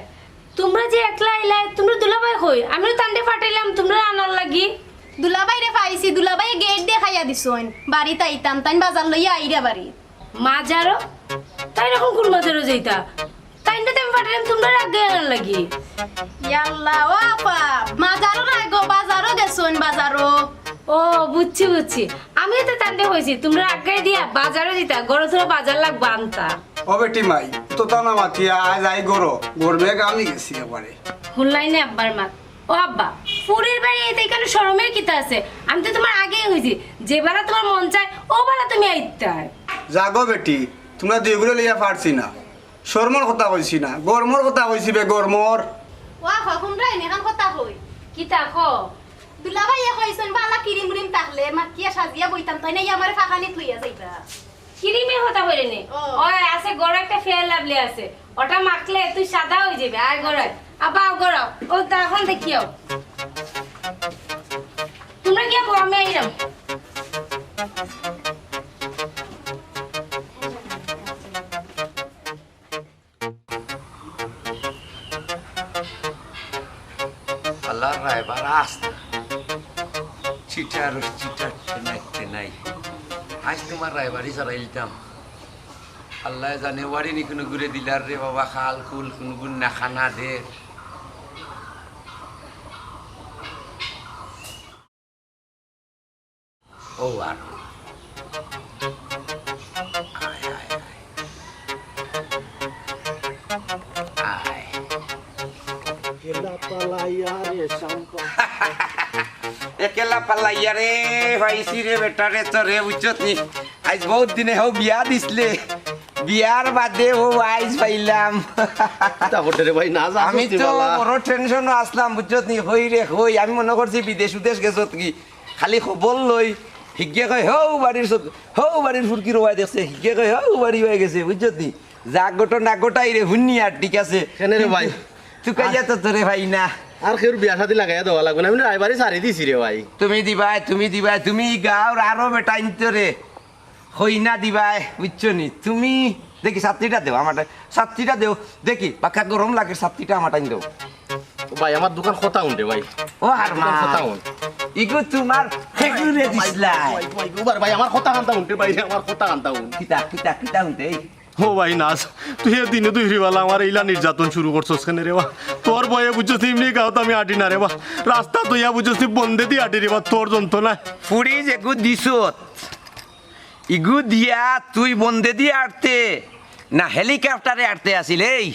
তুমরা যে একলা আইলায়, তুমরার দুলাভাই কই? আমি তো তানরে পাঠাইলাম তুমরারে আনার লাগি। দুলাভাইরে পাইছি, দুলাভাইয়ে গেইট দেখাইয়া দিছইন। বাড়িত আইতাম, তাইন বাজার লইয়া আইরা বাড়িত। মাজারো? তাইন অখন কুন মাজারো যাইতা? তাইনরে তো আমি পাঠাইলাম তুমরারে আগে আনার লাগি। ইয়াল্লা, ও আপা, মাজারো নায় গো, বাজারো গেছইন, বাজারো। ও, বুঝছি, বুঝছি। আমি তো তানরে কইছি, তুমরারে আগে দিয়া বাজারো দিতা, ঘরো থুড়া বাজার লাগবো আনতা। ও বেটি মাই, তো তা না মাতিয়া, আইজ আই ঘরো, ঘর বেগ আমি গেছি একবারে। হুনলাইনে আব্বার মাত। ও আব্বা, ফুরির বাড়ি আইতে ইখানো শরমের কিতা আছে? আমি তো তুমার আগেই কইছি, যে বেলা তুমার মন চায়, ও বেলা তুমি আইতায়। যাগো বেটি, তুমরা দুইগুরে লইয়া পারছি না। শরমর কথা কইছি না, গরমর কথা কইছি বে, গরমর। ওয়া, হুনরায়নি, এখান কথা কই। কিতা ক? দুলাভাইয়ে কইছইন, বালা ক্রিম রিম থাকলে মাখিয়া সাজিয়া বইতাম, তাইন আইয়া আমারে ফাঁকানিত লইয়া যাইবা। ক্রিমের কথা কইরে নি? ও। ওই আছে, ঘরো একটা Fair Lovely আছে, ওটা মাখলে তুই সাদা অইযিবে। আয় ঘরো আয়। আব্বা, আও ঘরো। ও, তা অখন দেখিও। তুমরা গিয়া বও, আমি আইরাম। আল্লাহ, রায়বার আস্তা। চিটার, চিটার, টেনাই, টেনাই। আইজ তুমার রায়বারি সারাইলিতাম। আল্লায় জানে, ওয়ারি নি কুনু ঘুরে দিলার রে বাবা, খাল খুল কুনু গুণ না খানা দে। ও আর। আয়, আয়, আয়। আয়। একলা পালাইয়া রে শাম্পা। একলা পালাইয়া রে, পাইছি রে বেটারে তোরে, বুঝছত নি? আইজ বউত দিনে হউ বিয়া দিছলে। বিয়ার বাদে অউ আইজ পাইলাম। কিতা করতে রে ভাই, না যা আমি সত্যি তো বালা। বড় টেনশনো আছলাম, বুঝছত নি? কই রে, কই? আমি মনো করছি বিদেশ উদেশ গেছত কি। খালি খবর লই, হিগে কয়, "হউ বাড়ির সত-, হউ বাড়ির ফুরকির ওয়াই দেখছে।" হিগে কয়, "হউ বাড়ি ওয়াই গেছে", বুঝছত নি? যা ঘটনা ঘটাই রে, হুনি আর ঠিক আছে। কেনে রে ভাই? তুকাইয়া তো তোরে ভাই না। আর কেউর বিয়া শাদি লাগাইয়া দেওয়া লাগবো না, আমি রায়বারি সারি দিছি রে ভাই। তুমি দিবায়, তুমি দিবায়, তুমি গাঁওর আরো বেটা আনতো রে। কইনা দিবায়, বুঝছো নি? তুমি দেখি ছাত্রীটা দেও, আমার ছাত্রীটা দেও, দেখি, বাক্কা গরম লাগে, ছাত্রীটা আমার টাইন দেও। ও ভাই, আমার দুখান কথা হুনরে ভাই। ও হারমান। দুখান কথা হুন। ইগু তুমার হেগুরে দিছলা। ভাই, ভাই, ভাই, ভাই, আমার কথা কান্তা হুনরে ভাই, আমার কথা কান্তা হুন। কিতা, কিতা, কিতা হুনতে? ও ভাই নাস, তুই এ দিনে দুই বেলা আমার ইলা নির্যাতন শুরু করছস কেনে রে বা? তোর ভয়ে বুঝছস নি, এমনি গাঁওত আমি আটি না রে বা। রাস্তাত অইয়া বুঝছস নি, বন্দেদি আটি রে বা, তোর যন্ত্রণায়। ফুড়ি যেগু দিছত, ইগু দিয়া তুই বন্দেদি আটতে না হেলিকপ্টারে আটতে আছিল? এই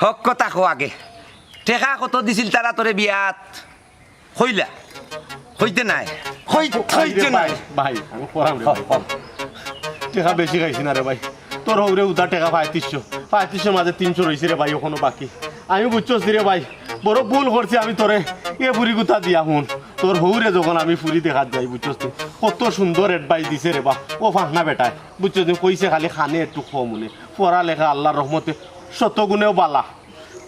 হক কথা কো আগে, টেকা কত দিছিল তারা তোরে বিয়াত? কইলা? কইতে নায়। কই-, কইতে নায়। ভাই, আমি করাম রে ভাই। টেকা বেশি খাইছি না রে ভাই। তোর হউরে উদা টেকা পঁয়ত্রিশশো। পঁয়ত্রিশশোর মাঝে তিনশো রইছে রে ভাই, অখনো বাকি। আমি বুঝছস রে ভাই, বড় ভুল করছি আমি তোরে এ ফুরি গুতা দিয়া। হুন, তোর হউরে যখন আমি ফুরি দেখাত যাই, বুঝছস তুই, কত সুন্দর advice দিছে রে বা। ও ফাহনা বেটায়, বুঝছস তুই, কইছে খালি খানে একটু কম হুনে, পড়ালেখা আল্লার রহমতে শতগুণেও বালা।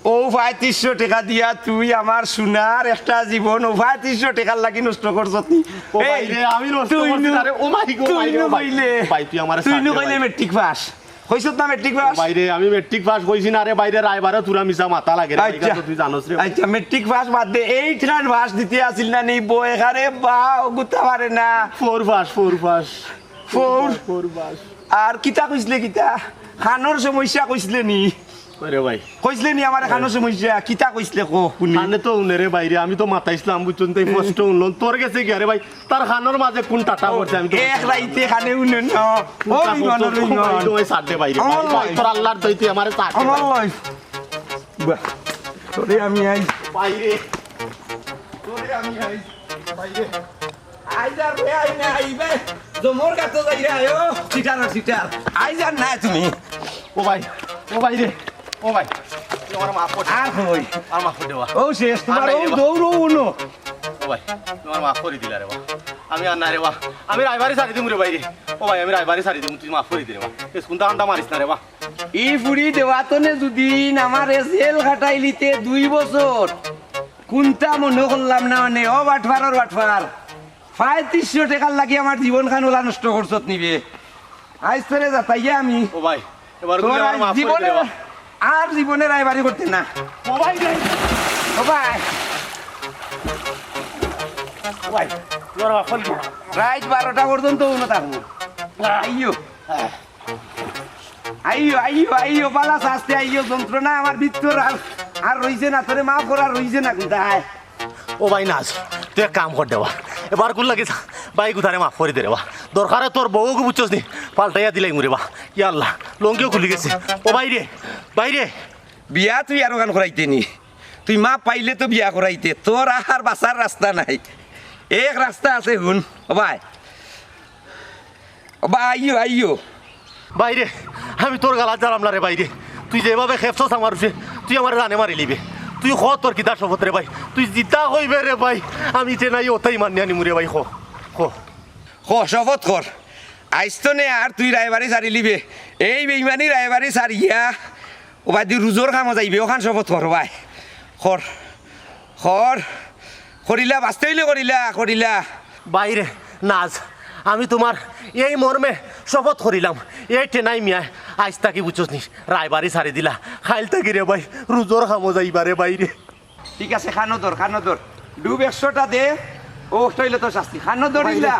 ও পঁয়ত্রিশশো টেকা দিয়া তুই আমার সোনার একটা জীবন, ও পঁয়ত্রিশশো টেকার লাগি নষ্ট করছত নি? ও ভাই রে, আমি নষ্ট করছি না রে। ও মাই গো, তুই মাই গো, নু ভাই। কইলে, ভাই, তুই আমারে তুই ছাড় নু দে কইলে ভাই। Matric pass. কইছত না মেট্রিক পাস? ভাই রে, আমি মেট্রিক পাস কইছি না রে ভাই রে, রায়বারে তুরা মিছা মাতা লাগে রে, আচ্ছা। ইটা তো তুই জানোস রে ভাই। আচ্ছা, মেট্রিক পাস বাদ দে, এইট খান পাস দিতে আছিল না নি বয়, আরে বা, ও গুতা পারে না। Four pass, four pass. Four? Four pass. আর কিতা কইছলে কিতা? খানোর সমস্যা কইছলে নি? ওরে ভাই। কইছলে নি আমার খানোর সমস্যা? কিতা কইছলে কো, হুনি। খানে তো হুনে রে ভাই রে, আমি তো মাতাইছলাম, বুঝছস নি, তাই কষ্ট হুনলাম। তোর গেছে গিয়া রে ভাই, তার খানোর মাঝে কোন টাটা পড়ছে, আমি তো এক রাইতে খানে হুনে না। ও কোনটা বিমান, করছো? বিমান। ভাই, তোর আল্লাহর দোয়াই তুই আমারে ছাড় দে আমার ভাই। লাইফ। বাহ, তোরে আমি আই। ভাই রে, তোরে আমি আই। ভাই রে। আইজ আর রে আই না, আইবে। জমর গাতো যাই রে, আয়ো। চিটার আর চিটার। আইজ আর না তুমি। ও ভাই, ও ভাই রে, ও ভাই, তুই আমার মাফ কর। আর কই? আমার মাফ কর দেওয়া। ও শেষ, তোমার আর নাই ও রে বা। দৌড় ও উনো। ও ভাই, তুই আমার মাফ করি দিলা রে বা। আমি আর না রে বা। আমি রায়বারি ছাড়ি দিমু রে ভাই রে। ও ভাই, আমি রায়বারি ছাড়ি দিমু, তুই মাফ করি দে রে বা। এ সুন্দা আন্দা মারিস না রে বা। ই ফুড়ি দেওয়াতনে যুদি আমারে জেল খাটাইলিতে দুই বছর, কুন্তা মনো করলাম না অনে, ও বাটফারর বাটফার। পঁয়ত্রিশশো টেকার লাগি আমার জীবনখান ওলা নষ্ট করছত নিবে। আইজ তোরে যাতাইয়া আমি। ও ভাই, এবার তোর গুলি আমার আইজ মাফ করি দে রে জীবনে বা। আর জীবনে রায়বারি করতে না। ও ভাই রে। ও ভাই। ও ভাই, তোমার বাপ ফোন দিল। রাইত বারোটা পর্যন্ত উনো থাকবো। আইও। আইও, আইও, আইও, বালা শাস্তি আইও, যন্ত্রণা আমার ভিতর আর, আর রইছে না, তোরে মাফ করার রইছে না কোনটায়। ও ভাই নাজ, তুই এক কাম কর দেবা, এবার কুল লাগে যা, ভাই গুতারে মাফ করি দে রে বা। দরকারে তোর বউকে বুঝছস নি, পাল্টাইয়া দিলাই মুরে বা। ইয়া আল্লাহ, লুঙ্গিও খুলি গেছে। ও ভাই রে, ভাই রে। বিয়া তুই আরো গান করাইতে নি, তুই মা পাইলে তো বিয়া করাইতে, তোর আর বাঁচার রাস্তা নাই। এক রাস্তা আছে হুন, ও ভাই। ও ভাই, আইও, আইও। ভাই রে, আমি তোর গালাত জারাম না রে ভাই রে। তুই যেভাবে খেপছস আমার উপরে, তুই আমার জানে মারি লিবে। তুই ক তোর কিতা শপথ রে ভাই, তুই জিতা কইবে রে ভাই। আমি যে নাই ওটাই মানিয়া নিমু রে ভাই, ক, ক। ক, শপথ কর। আইজ তো নে আর তুই রায়বারি সারি লিবে। এই বেইমানি রায়বারি সারিয়া ও ভাই, তুই রুজর কামো যাইবে, ওখান শপথ কর ভাই। কর, কর, করিলা, বাঁচতে অইলে করিলা, করিলা। ভাই রে, নাজ, আমি তোমার এই মর্মে শপথ করিলাম, এই টেনাই মিয়া আইজ থাকি বুঝছস নি, রায়বারি সারি দিলা, কাইল থাকি রে ভাই, রুজর কামো যাইবা রে ভাই রে। ঠিক আছে, কানো ধর, কানো ধর। ডুব একশোটা দে, ও অইলে তো শাস্তি। কানো ধরিলা।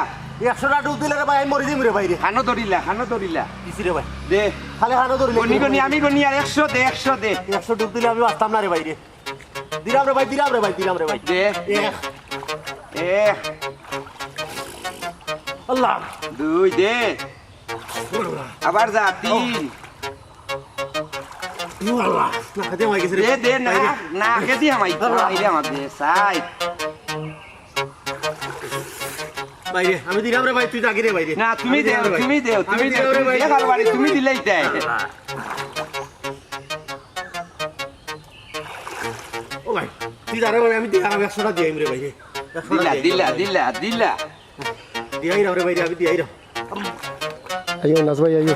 একশোটা ডুব দিলে রে ভাই, আমি মরি যাইমু রে ভাই রে। কানো ধরিলা, কানো ধরিলা। দিছি রে ভাই। দে। খালি কানো ধরিলে গনি গনি আমি গনি আর একশো দে, একশো দে। একশো ডুব দিলে আমি বাঁচতাম না রে ভাই রে। দিলাম রে ভাই, দিলাম রে ভাই, দিলাম রে ভাই। দে। এক। এক। আল্লাহ। দুই দে। আবার যা, তিন। ও আল্লাহ, না খেতে আমার গেছে রে। দে, দে, না, ভাই রে। না খেতে আমার, ভাই রে, আমার দে, সাই। ভাই রে, আমি দিলাম রে ভাই, তুই জাগি রে ভাই রে। না, তুমি আমি দিলাম দেও, রে ভাই। তুমি দেও, আমি তুমি দিলাম দেও, রে তুমি ভাই। দেও, বাবা রে, তুমি দিলেই দেয়। ও ভাই, তুই যা রে ভাই, আমি দিলাম, একশোটা দিয়াইম রে ভাই রে। একশোটা দিলা, দিয়াইম দিলা, রে ভাই। দিলা, দিলা। দিয়াইরাম রে ভাই রে, আমি দিয়াইরাম। আইও, নাজ ভাই, আইও।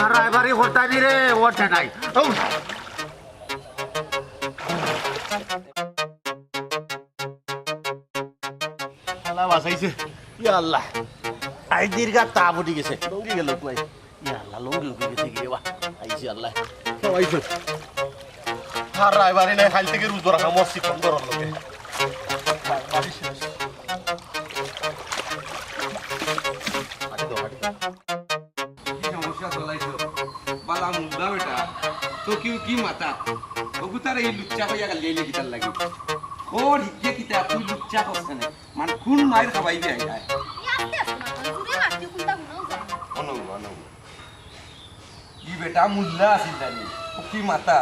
আর রায়বারি করতাই নি রে, ওঠে নাই। ও। শালা বাঁচাইছে। ইয়া আল্লাহ। আই দীর্ঘা তাপ উঠি গেছে। লুঙ্গি গেল কই? ইয়া আল্লাহ, লুঙ্গি উঠি গেছে কি রে বা? আইছে আল্লাহ। সব আইছে। আর রায়বারি নাই, কাইল থাকি রুজর কামো আছি, কম ধরল লোকে। কি সমস্যা চলাইছো? বালা মুদ্দা বেটা। তো কিউ কি মাতা? ওগুতারে এই লুচ্চা কইয়া গালি আইলে কিতার লাগি? খোর হিগে কিতা তুই লুচ্চা করছ না? মানে কোন মাইর খাবাই দে আই আয়। ইয়াতে আছে না, জুরে মারতে কোনটা গুনাও যায়। অনঙ্গ, অনঙ্গ। ই বেটা মুল্লা আছিল জানি। ও কি মাতা?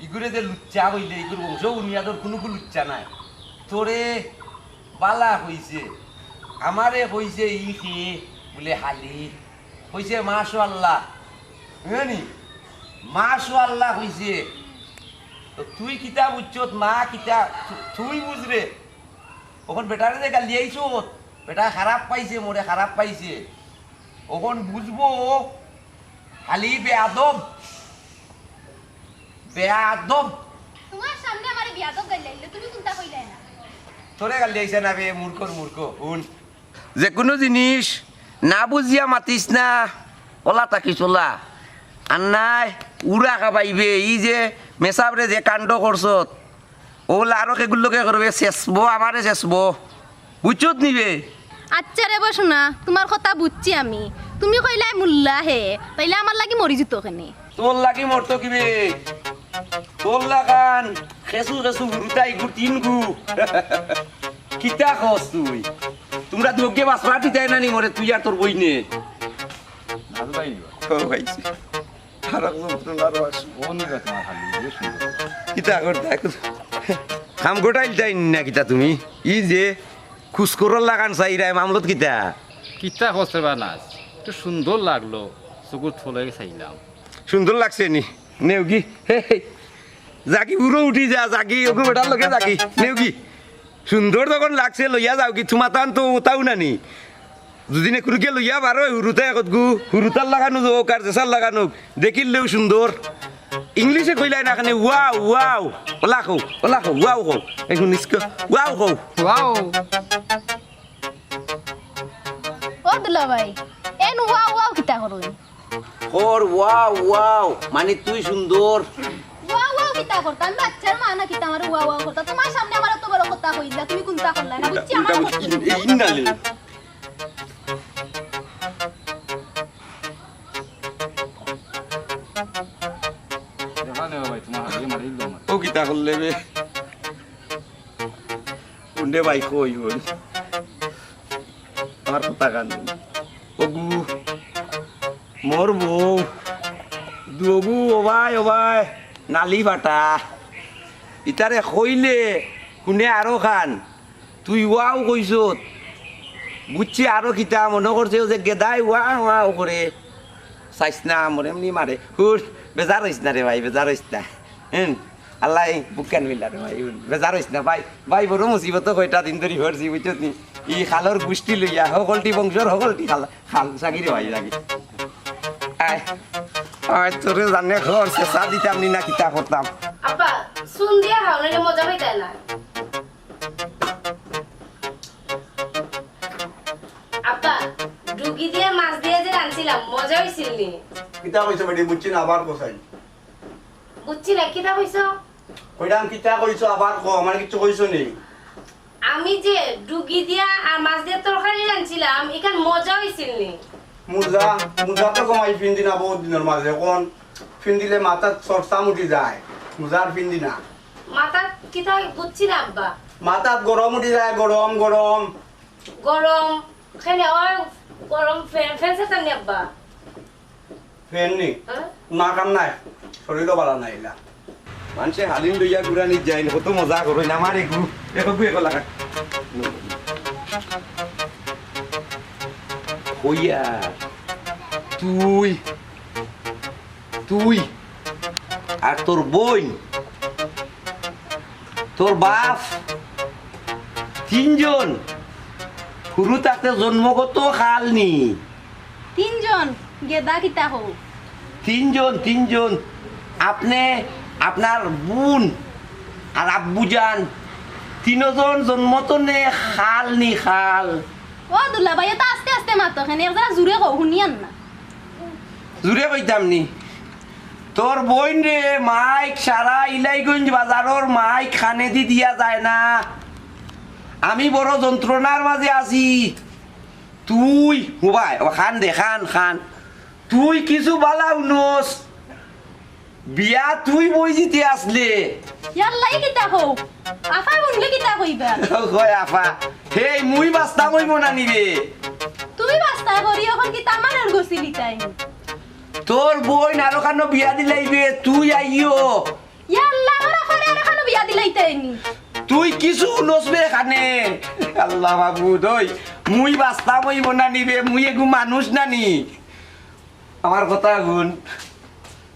ইগুরে যে লুচ্চা কইলে, ইগুর বংশ বুনিয়াদর কুনুগু লুচ্চা নাই। তোরে বালা কইছে, আমারে কইছে ই কে বুলে হালি, কইছে মাশাআল্লাহ, বুঝলি? মাশাআল্লাহ কইছে। তো তুই কিতা বুঝছত, মা কিতা, তু-, তুই বুঝরে। অখন বেটারে যে গালি আইছত, বেটা খারাপ পাইছে, মোরে খারাপ পাইছে। অখন বুঝবো, খালি বেয়াদব। বেয়াদব। তোমার সামনে আমারে বেয়াদব গাইল্লাইলে, তুমি কুনটা কইলায় না? তোরে গাইল্লাইছে না বে, মূর্খর মূর্খ। হুন। যেকুনু জিনিস না বুঝিয়া মাতিস না, অলা থাকিস অলা। আর নায়, উড়া খাবাইবে। ই যে মেসাবরে যে কাণ্ড করছত, অলা আরো কেগুর লগে করবে, শেষবো, আমারে শেষবো। বুঝছত নি বে? আচ্ছা রে বা সোনা, তোমার কথা বুঝছি আমি। তুমি কইলায় মুল্লা হে, তাইলে আমার লাগি মরি যিতো কেনে। তোর লাগি মরতো কিবে? তোর লাখান খেসু খেসু হুরুতা ইগু তিনগু। কিতা কস তুই? তুমরা দুগে বাস পার্টি দেয় না নি মরে, তুই আর তোর বইনে? নাজু ভাই নিবা? ও ভাই। আর একজন নতুন আরো আসে। ও নিবা তোমার খালি, বেশ সুন্দর। কিতা করতা এখন? কাম গোটাইল তাই না কিতা তুমি? ই যে খুশ করার লাগান চাইরায় মামলত কিতা? কিতা কস রে বা নাজ? একটু সুন্দর লাগলো, চকুর তলে চাইলাম। সুন্দর লাগছে নি? নেওগি? হে, হে। যাগি উড়ো উঠি যা, যাগি ওগো বেটার লগে যাগি। নেওগি? সুন্দর যখন লাগছে লইয়া যাওগি, তুমাতান তো ওতাও না নি। দুদিনে কুরুকে লইয়া বারো, হুরুতা একতগু, হুরুতার লাগানো যোগ আর জেসার লাগানো, দেখিলেও সুন্দর। ইংলিশে কইলায় না কেনে, wow, wow। অলা কও, অলা কও, wow কও। এখন ইসকে, wow কও। Wow। ও দুলাভাই, এন wow wow কিতা করো? কর, ওয়াও, ওয়াও, মানে তুই সুন্দর। ওয়াও, ওয়াও, কিতা করতা? আমি বাচ্চার মা না কিতা, আমার ওয়াও, ওয়াও করতা? তুমার সামনে আমার অত বড় কথা কইলা, তুমি কুনতা করলা না? বুঝছি, আমার উল্টা কথা। বুঝছি, ইন-, ইন্না লিল্লাহ। দেখা নেওয়া ভাই, তোমার হাতে মারি দিল আমার। ও কিতা করলে বে? উন্ডে ভাই কই ওই? আমার কথা কান। ওগু, মোর বউ। দুগু, ও ভাই, ও ভাই, নালি ফাটা। ইতারে কইলে, হুনে আরো খান। তুই ওয়াও কইছত। বুঝছি আরো কিতা মনো করছে, ও যে গেদাই ওয়া ওয়া করে। চাইস না, মরে এমনি মারে। হুর, বেজার হইস না রে ভাই, বেজার হইস না। হুম, আল্লাহ এই বুক কেন মিলা রে ভাই, হুর, বেজার হইস না ভাই। ভাই, বড় মুসিবত কয়টা দিন ধরি হরছি, বুঝছত নি? ই খালর গুষ্টি লইয়া, হকলটি বংশর, হকলটি খাল, খাল সাগি রে ভাই, সাগি। আয়, আয়, তোরে জানে খর, শেষা দিতাম নি না কিতা করতাম। আব্বা, চুন দিয়া খাও, নাইলে মজা পাইতায় না। আব্বা, ডুগি দিয়া মাছ দিয়া যে রানছিলাম, মজা হইছিল নি? কিতা কইছো বেটি, বুঝছি না, আবার কও চাই। বুঝছি না, কিতা কইছো? কইলাম কিতা কইছো, আবার কও, আমার কিচ্ছু কইছো নি। আমি যে ডুগি দিয়া আর মাছ দিয়া তরকারি রানছিলাম, ইখান মজা হইছিল নি? মুজা, মুজা তো কমাই ফিন্দি না বহুত দিনর মাঝে, অখন ফিন্দিলে মাথাত সরসাম উঠি যায়, মুজার ফিন্দি না। মাথাত কিতা বুঝছি না আব্বা। মাথাত গরম উঠি যায়, গরম, গরম। গরম, কেনে ওই গরম ফ্যান, ফ্যান চাইতাম নি আব্বা? ফ্যান নি? হ্যাঁ? না, কাম নাই, শরীরও ভালা নাই ইলা। মানষে হালিম লইয়া ঘুরানি যাইন, কত মজা করইন, আমার এগু, এগু, এগু লাগা। কইয়া, তুই, তুই, আর তোর বইন, তোর বাপ, তিনজন হুরু থাকতে জন্মগত খাল নি। তিনজন? গেদা কিতা কও? তিনজন, তিনজন। আপনে, আপনার বুন আর আব্বুজান, তিনজন জন্মত নে খাল নি খাল। ও দুলাভাই, অতা আস্তে আস্তে মাতো কেনে, একজরা জুরে কও, হুনিয়ার না। জুরে কইতাম নি? তোর বইনরে মাইক সারা ইলাইগঞ্জ বাজারর মাইক কানেদি দিয়া যায় না। আমি বড় যন্ত্রণার মাঝে আছি। তুই, হুবাই, ও কান দে, কান, কান। তুই কিছু বালা হুনস। বিয়া তুই বই দিতে আসলে। ইয়াল্লাই কিতা কও? আফা হুনলে কিতা কইবা? কয় আফা। হেই, মুই বাস্তা কইব না নিবে। তুমি বাস্তা করি, অখন কিতা আমার আর গছিলি তাই? তোর বইন আরো কানো বিয়া দিলাইবে, তুই আইও। ইয়াল্লা, আমার আফারে আরো কানো বিয়া দিলাইতায় নি। তুই কিছু হুনস বে কানে। আল্লাহ মাবুদ, ওই, মুই বাস্তা কইব না নিবে, মুই এগু মানুষ না নি। আমার কথা হুন,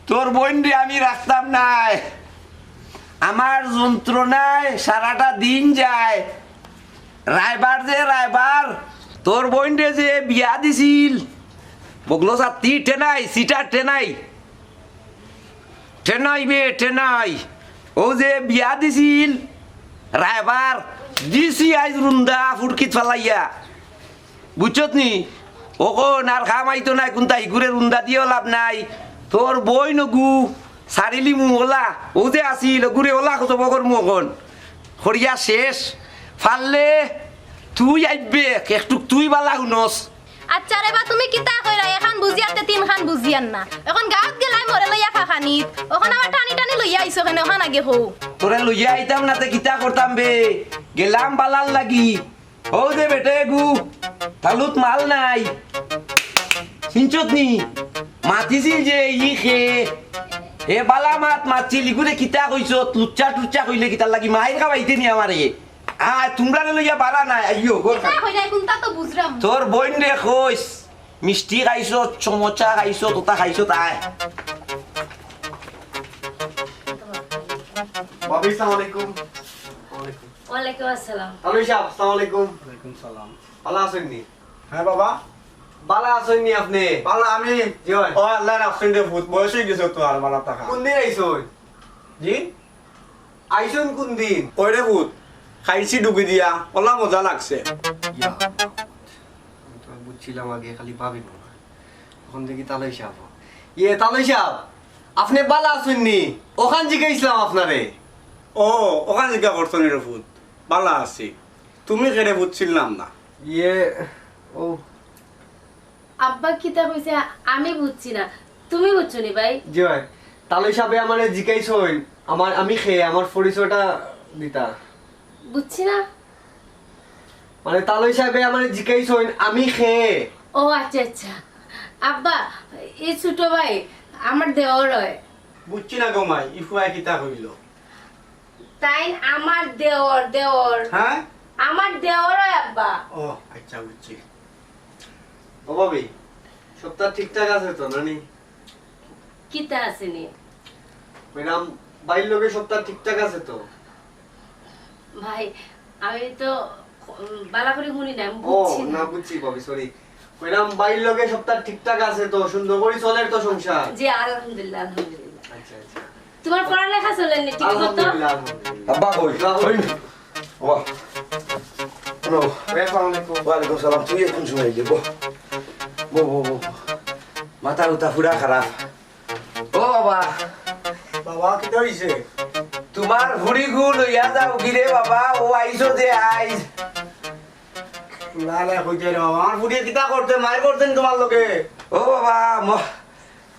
তোর বইনরে আমি রাখতাম নায়। আমার যন্ত্রণায় সারাটা দিন যায়। রায়বার যে রায়বার, তোর বইনরে যে বিয়া দিছিল, বগলো সাত্তি টেনাই, সিটা টেনাই। টেনাই বে, টেনাই। ও যে বিয়া দিছিল, রায়বার, দিছি আইজ রুন্দা ফুটকিত ফালাইয়া। বুঝছত নি? অখন আর কাম আইতো নায়, কুন্তা হিগুরে রুন্দা দিয়াও লাভ নাই। তোর বইন অগু, সারিলি মু ওলা, ও যে আছিল, অগুরে ওলা কত বগর মু অখন। করিয়া শেষ। ফাললে তুই আইবে, একটুক তুই বালা হুনস। আচ্ছা রে বা, তুমি কিতা কইরা? এখান বুঝিয়ার তে তিনখান বুঝিয়ার না। অখন গাঁওত গেলায় মরে লইয়া খাখানিত, অখন আবার টানি টানি লইয়া আইছো কেনে? অখান আগে কও। তোরে লইয়া আইতাম না তে কিতা করতাম বে? গেলাম বালার লাগি। অউ যে বেটা এগু, তালুত মাল নাই। চিনছত নি? মাতিছিল যে ই খে। এ বালা মাত মাতছিল, ইগুরে কিতা কইছত? লুচ্চা টুচ্চা কইলে কিতার লাগি? মাইর খাওয়াইতে নি আমারে। আয়, তুমরারে লইয়া বালা নাই, আইও, ঘর কিতা কইলাই, কুন্তা তো বুঝরাম। তোর বইনরে কইস, মিষ্টি খাইছত, সমোসা খাইছত, ওটা খাইছত, আয়। ভাবি, সালাম আলাইকুম। ওয়ালাইকুম। ওয়ালাইকুম আসসালাম। আলু সাহেব, সালাম আলাইকুম। ওয়ালাইকুম সালাম। বালা আছইন নি? হ্যাঁ বাবা। বালা আছইন নি আপনে? বালা আমি? জি অয়। ও আল্লাহ রাখছইন রে পুত, বয়স অই গেছে তো আর বালা থাকা। কুন দিন আইছইন? জি? আইছইন কুন দিন? কই রে পুত, খাইছি ডুগি দিয়া, ওলা মজা লাগছে। ইয়া আল্লাহ, আমি তো বুঝছিলাম আগে খালি ভাবি মনে হয়। অখন দেখি তালই সাব। ইয়ে, তালই সাব, আপনে বালা আছইন নি? অখান জিকাইছলাম আপনারে। ও, অখান জিকা করছো নি রে পুত? বালা আছি। তুমি কে রে পুত, চিনলাম না। ইয়ে, ও। আব্বা কিতা কইছে আমি বুঝছি না, তুমি বুঝছো নি ভাই? জি ভাই, তালই সাবে আমারে জিকাইছইন, আমার, আমি কে, আমার পরিচয়টা দিতা। বুঝছি না। মানে, তালই সাবে আমারে জিকাইছইন, আমি কে। ও আচ্ছা, আচ্ছা। আব্বা, এই ছোট ভাই আমার দেওর অয়। বুঝছি না গো মাই, ই ফুয়ায় কিতা কইলো? তাইন আমার দেওর, দেওর। হ্যাঁ? আমার দেওর অয় আব্বা। ও আচ্ছা, বুঝছি। ও ভাবি, সবতা ঠিকঠাক আছে তো, নানি? কিতা আছে নি? ম্যাডাম, ভাইর লগে সবতা ঠিকঠাক আছে তো? ভাই, আমি তো, উম, বালা করি হুনি না, আমি ও, বুঝছি না। না, বুঝছি ভাবি, sorry। ম্যাডাম, ভাইর লগে সবতা ঠিকঠাক আছে তো? সুন্দর করি চলের তো সংসার? জি, আলহামদুলিল্লাহ, আলহামদুলিল্লাহ। আচ্ছা, আচ্ছা। তোমার পড়ালেখা চলের নি ঠিক মতো? আলহামদুলিল্লাহ, আলহামদুলিল্লাহ। আব্বা কই? বাবা। কই? বাবা। বলো। ভাই, আসসালামু আলাইকুম। ওয়ালাইকুম সালাম। তুই এখন সময় আইলি, বো। বো, বো, বো, বো। মাথা উতা পুরা খারাপ। ও বাবা। বাবা, কিতা অইছে? তোমার ফুড়িগু লইয়া যাওগি রে বাবা, ও আইছো যে আইজ। না, না, কইতে রে বাবা, আমার ফুড়িয়ে কিতা করতে, মাইর করতে নি তোমার লগে? ও বাবা, ম-,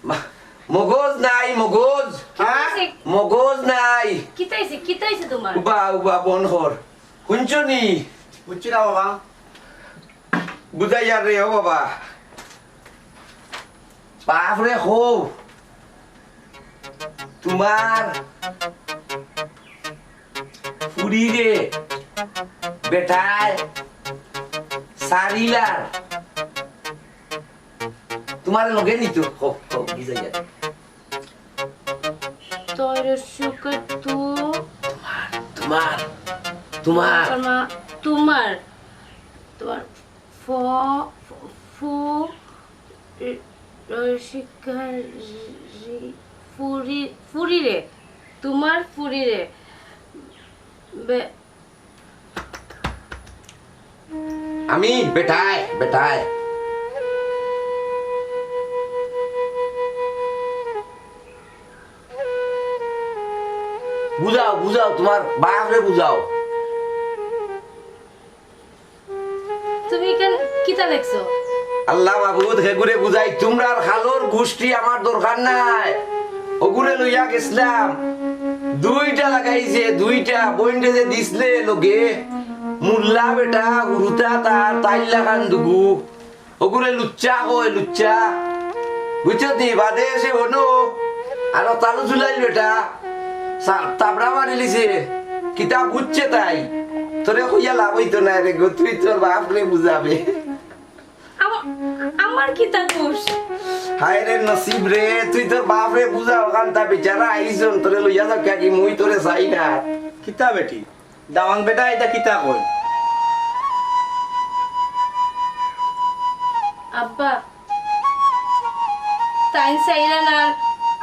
ম-, মগজ নাই, মগজ। হ্যাঁ? মগজ নাই। কিতা অইছে, কিতা অইছে তোমার? উবা, উবা, বন্ধ কর। হুনছো নি? বুঝছি না বাবা। বুঝাইয়ার রে, ও বাবা। বাফরে কও, তোমার ফুড়িরে বেটায় সারিলার। তোমার লগে নিতো, কও, কও, বুঝাইয়ার। তরে সুখে তু তোমার, তোমার, তোমার। তোমার, তোমার, তোমার ফ-, ফু-, রি-, শিক্ষা রি-, ফুরি-, ফুরিরে, তোমার ফুরিরে, বে-, আমি বেটায়, বেটায়। বুঝাও, বুঝাও, তোমার বাফরে বুঝাও। তুমি ইখান কিতা লেখছো? আল্লাহ মাবুদ, হেগুরে বুঝাই, তোমরার খালর গুষ্টি আমার দরকার নাই। ওগুরে লইয়া গেছলাম, দুইটা লাগাইছে, দুইটা। বইনরে যে দিছলে লগে, মুল্লা বেটা, হুরুতা তার, তাইর লাখান দুগু। ওগুরে লুচ্চা কয়, লুচ্চা। বুঝছো নি? বাদে এসে হনো, আর তালু ঝুলাইল বেটা। সা-, তাবড়া মারিলিছে। কিতা বুঝছে তাই? তোরে কইয়া লাভ অইতো নায় রে গো, তুই তোর বাফরে বুঝাবে। আমা-, আমার কিতা দোষ? হায় রে নসিব রে, তুই তোর বাফরে বুঝা, অখানতা বেচারা আইছইন, তোরে লইয়া যাউক্কা কি, মুই তোরে চাই না। কিতা বেটি? দামান বেটা, ইতা কিতা কয়? আব্বা, তাইন চাইরা না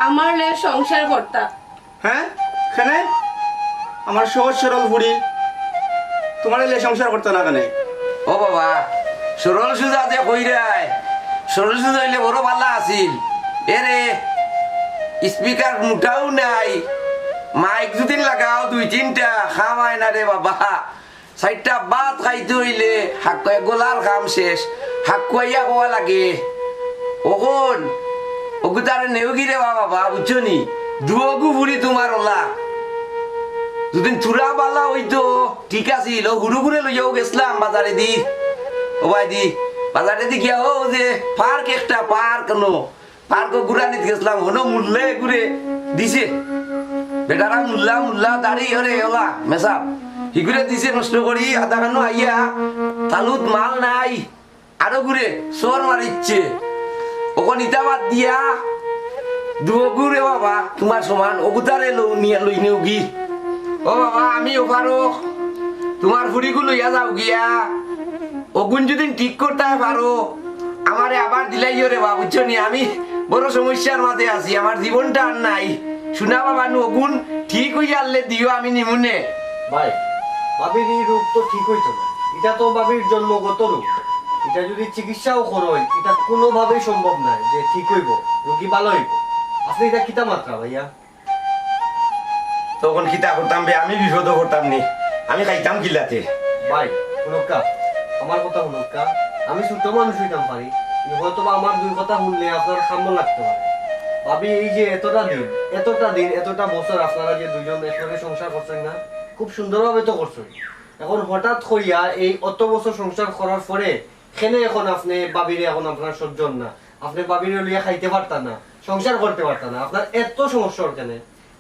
আমার লগে সংসার করতা। হ্যাঁ? কেনে? আমার সহজ সরল ফুড়ি, তোমার লগে সংসার করতা না কেনে? ও বাবা, সরল সুজা যে কইরায়, সরল সুজা অইলে বড় ভালা আছিল। এরে, speaker মুটাও নাই, মাইক যুদি লাগাও দুই তিনটা, কাম অয় না রে বাবা। চাইরটা ভাত খাইতে অইলে হাক-, গলার কাম শেষ, হাকুয়াইয়া কওয়া লাগে। অখন অগুতারে নেওগি রে বাবা, বুঝছো নি? দুইগু ফুড়ি তোমার অলা। যুদি থুড়া ভালা অইতো, ঠিক আছিল। অউ হুরুগুরে লইয়াউ গেছলাম বাজারেদি। ও ভাইদি, বাজারেদি গিয়া অউ যে park একটা, park নু। Park-ও ঘুরানিত গেছলাম, হনো মুল্লায় ঘুরে দিছে। বেটারা মুল্লা, মুল্লা, দাড়ি, ওরে, ওলা, মেসাব। হিগুরে দিছে নষ্ট করি, আধা খানো আইয়া, তালুত মাল নাই। আরো ঘুরে, চড় মারিচ্ছে। অখন ইতা বাদ দিয়া, দুইগু রে বাবা, তোমার সমান, অগুতারে লও নিয়া লই নেওগি। ও বাবা, আমি ও পারো, তোমার ফুড়িগু লইয়া যাওগিয়া। অগুন যুদি ঠিক করতায় পারো, আমারে আবার দিলাইও রে বা, বুঝছো নি? আমি বড় সমস্যার মাঝে আছি, আমার জীবনটা আর নাই। শুনা বাবা, নু অগুন ঠিক অইয়া আরলে দিও, আমি নিমুনে। ভাই, ভাবির ই রোগ তো ঠিক অইতো না, ইটা তো ভাবির জন্মগত রোগ। ইটা যদি চিকিৎসাও করইন, ইটা কোনোভাবেই সম্ভব নায় যে ঠিক অইবো, রোগী ভালা অইবো। আপনে ইটা কিতা মাতরা ভাইয়া? তখন কিতা করতাম বে, আমি বিপদো পড়তাম নি, আমি খাইতাম কিলাতে? ভাই, হুনউক্কা, আমার কথা হুনউক্কা। আমি ছোট মানুষ অইতাম পারি, কিন্তু হয়তো বা আমার দুই কথা হুনলে আপনার খামো লাগতে পারে। ভাবি, এই যে এতটা দিন, এতটা দিন, এতটা বছর আপনারা যে দুইজন একলগে সংসার করছইন না, খুব সুন্দরভাবে তো করছইন। এখন হঠাৎ করিয়া এই অত বছর সংসার করার পরে কেনে এখন আপনে ভাবিরে এখন আপনার সহ্য অর না, আপনে ভাবিরে লইয়া খাইতে পারতা না, সংসার করতে পারতা না, আপনার এত সমস্যা অর কেনে?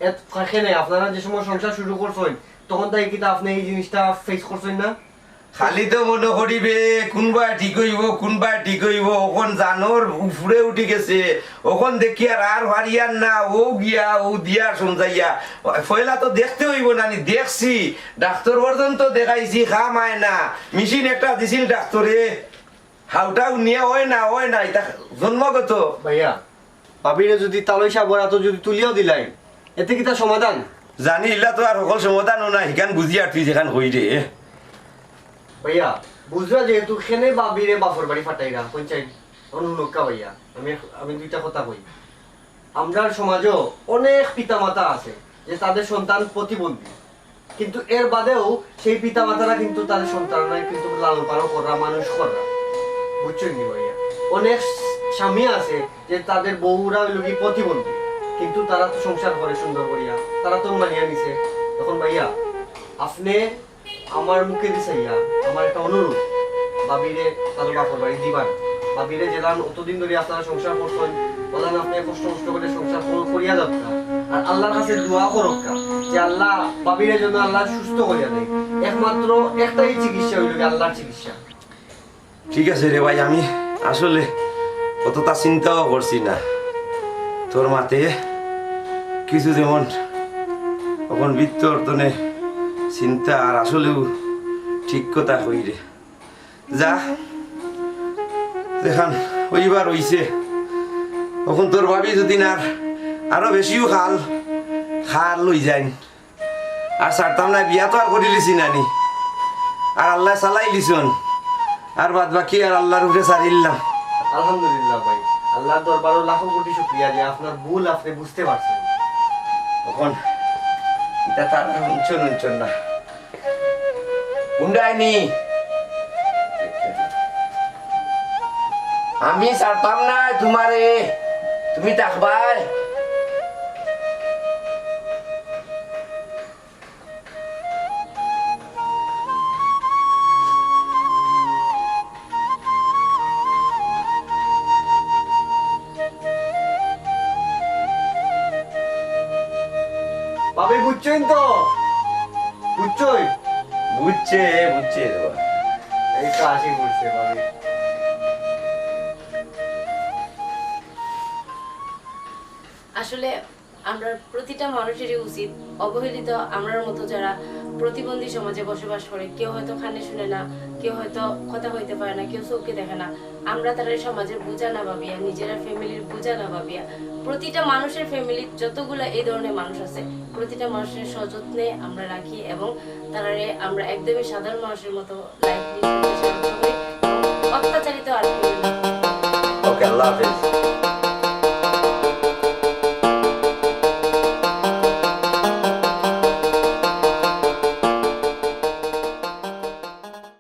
এত কেনে আপনারা যে সময় সংসার শুরু করছইন, তখন থাকি কিতা আপনে এই জিনিসটা face করছইন না? খালি তো মনো করি বে, কুনবায় ঠিক অইবো, কুনবায় ঠিক অইবো, অখন জানর উপরে উঠি গেছে, অখন দেখি আর, আর পারিয়ার না, অউ গিয়া, অউ দিয়া সমঝাইয়া। পয়লা তো দেখতে অইবো না নি, দেখছি, ডাক্তর পর্যন্ত দেখাইছি, কাম অয় না, মেশিন একটা দিছিল ডাক্তরে, হাউটাউ নিয়া অয় না, অয় না, ইটা জন্মগত। ভাইয়া, ভাবিরে যদি তালই সাবর আতো যদি তুলিয়াও দিলাইন, এতে কিতা সমাধান? জানি, ইলা তো আর হকল সমাধানও না, হিখান বুঝিয়ার তুই যেখান কইরে। ভাইয়া, বুঝরা যেহেতু কেনে ভাবিরে বাপর বাড়ি ফাটাইরা, কইন চাই, অখন হুনউক্কা ভাইয়া, আমি, আমি দুইটা কথা কই। আমরার সমাজও অনেক পিতামাতা আছে যে তাদের সন্তান প্রতিবন্ধী, কিন্তু এর বাদেও সেই পিতামাতারা কিন্তু তাদের সন্তানরাই কিন্তু লালন পালন কররা, মানুষ কররা, বুঝছইন নি ভাইয়া? অনেক স্বামী আছে যে তাদের বউরা অইলো কি প্রতিবন্ধী, কিন্তু তারা তো সংসার করে সুন্দর করিয়া, তারা তো মানিয়া নিছে। এখন ভাইয়া, আপনে আমার মুখে দি চাইয়া, আমার একটা অনুরোধ, ভাবিরে তার বাপর বাড়ি দিবা না। ভাবিরে যেলান অতদিন ধরি আপনারা সংসার করছইন, অলান আপনে কষ্ট কষ্ট করি সংসার কর-, করিয়া যাউক্কা। আর আল্লার কাছে দোয়া করউক্কা যে আল্লা ভাবিরে যেন আল্লা সুস্থ করিয়া দেয়। একমাত্র একটাই চিকিৎসা অইলো গি আল্লার চিকিৎসা। ঠিক আছে রে ভাই, আমি আসলে অতটা চিন্তাও করছি না। তোর মাতে কিছু যেমন অখন ভিতর তনে চিন্তা আর আসলেও ঠিক কথা কইরে। যা, যেখান অইবার অইছে, অখন তোর ভাবি যদি না আর আরো বেশিও খাল, খাল লই যাইন। আর ছাড়তাম না, বিয়া তো আর করিলিছি না নি। আর আল্লায় চালাইলিছইন। আর বাদ বাকি আর আল্লার উপরে ছাড়িলাম। আলহামদুলিল্লাহ ভাই, আল্লার দরবারো লাখো কোটি শুকরিয়া যে আপনার ভুল আপনে বুঝতে পারছইন। অখন ইটা তারা হুনছইন, হুনছইন না। হুনরায়নি। আমি ছাড়তাম না তুমারে, তুমি থাকবায়। ভাবি, বুঝছইন তো? বুঝছইন? বুঝছে, বুঝছে রে বাবা। এই তো আসি বুঝছে, ভাবি। আসলে আমরা প্রতিটা মানুষেরই উচিত, অবহেলিত আমরার মতো যারা প্রতিবন্ধী সমাজে বসবাস করে, কেউ হয়তো কানে শুনে না, কেউ হয়তো কথা কইতে পারে না, কেউ চোখে দেখে না, আমরা তারারে সমাজের বোঝা না ভাবিয়া, নিজেরা ফ্যামিলির বোঝা না ভাবিয়া, প্রতিটা মানুষের ফ্যামিলির যতগুলা এই ধরনের মানুষ আছে, প্রতিটা মানুষের সযত্নে আমরা রাখি এবং তারারে আমরা একদমই সাধারণ মানুষের মতো লাইফ লিড করতে সাহায্য করি। অত্যাচারিত আর কেউ না। ওকে, আল্লাহ হাফেজ।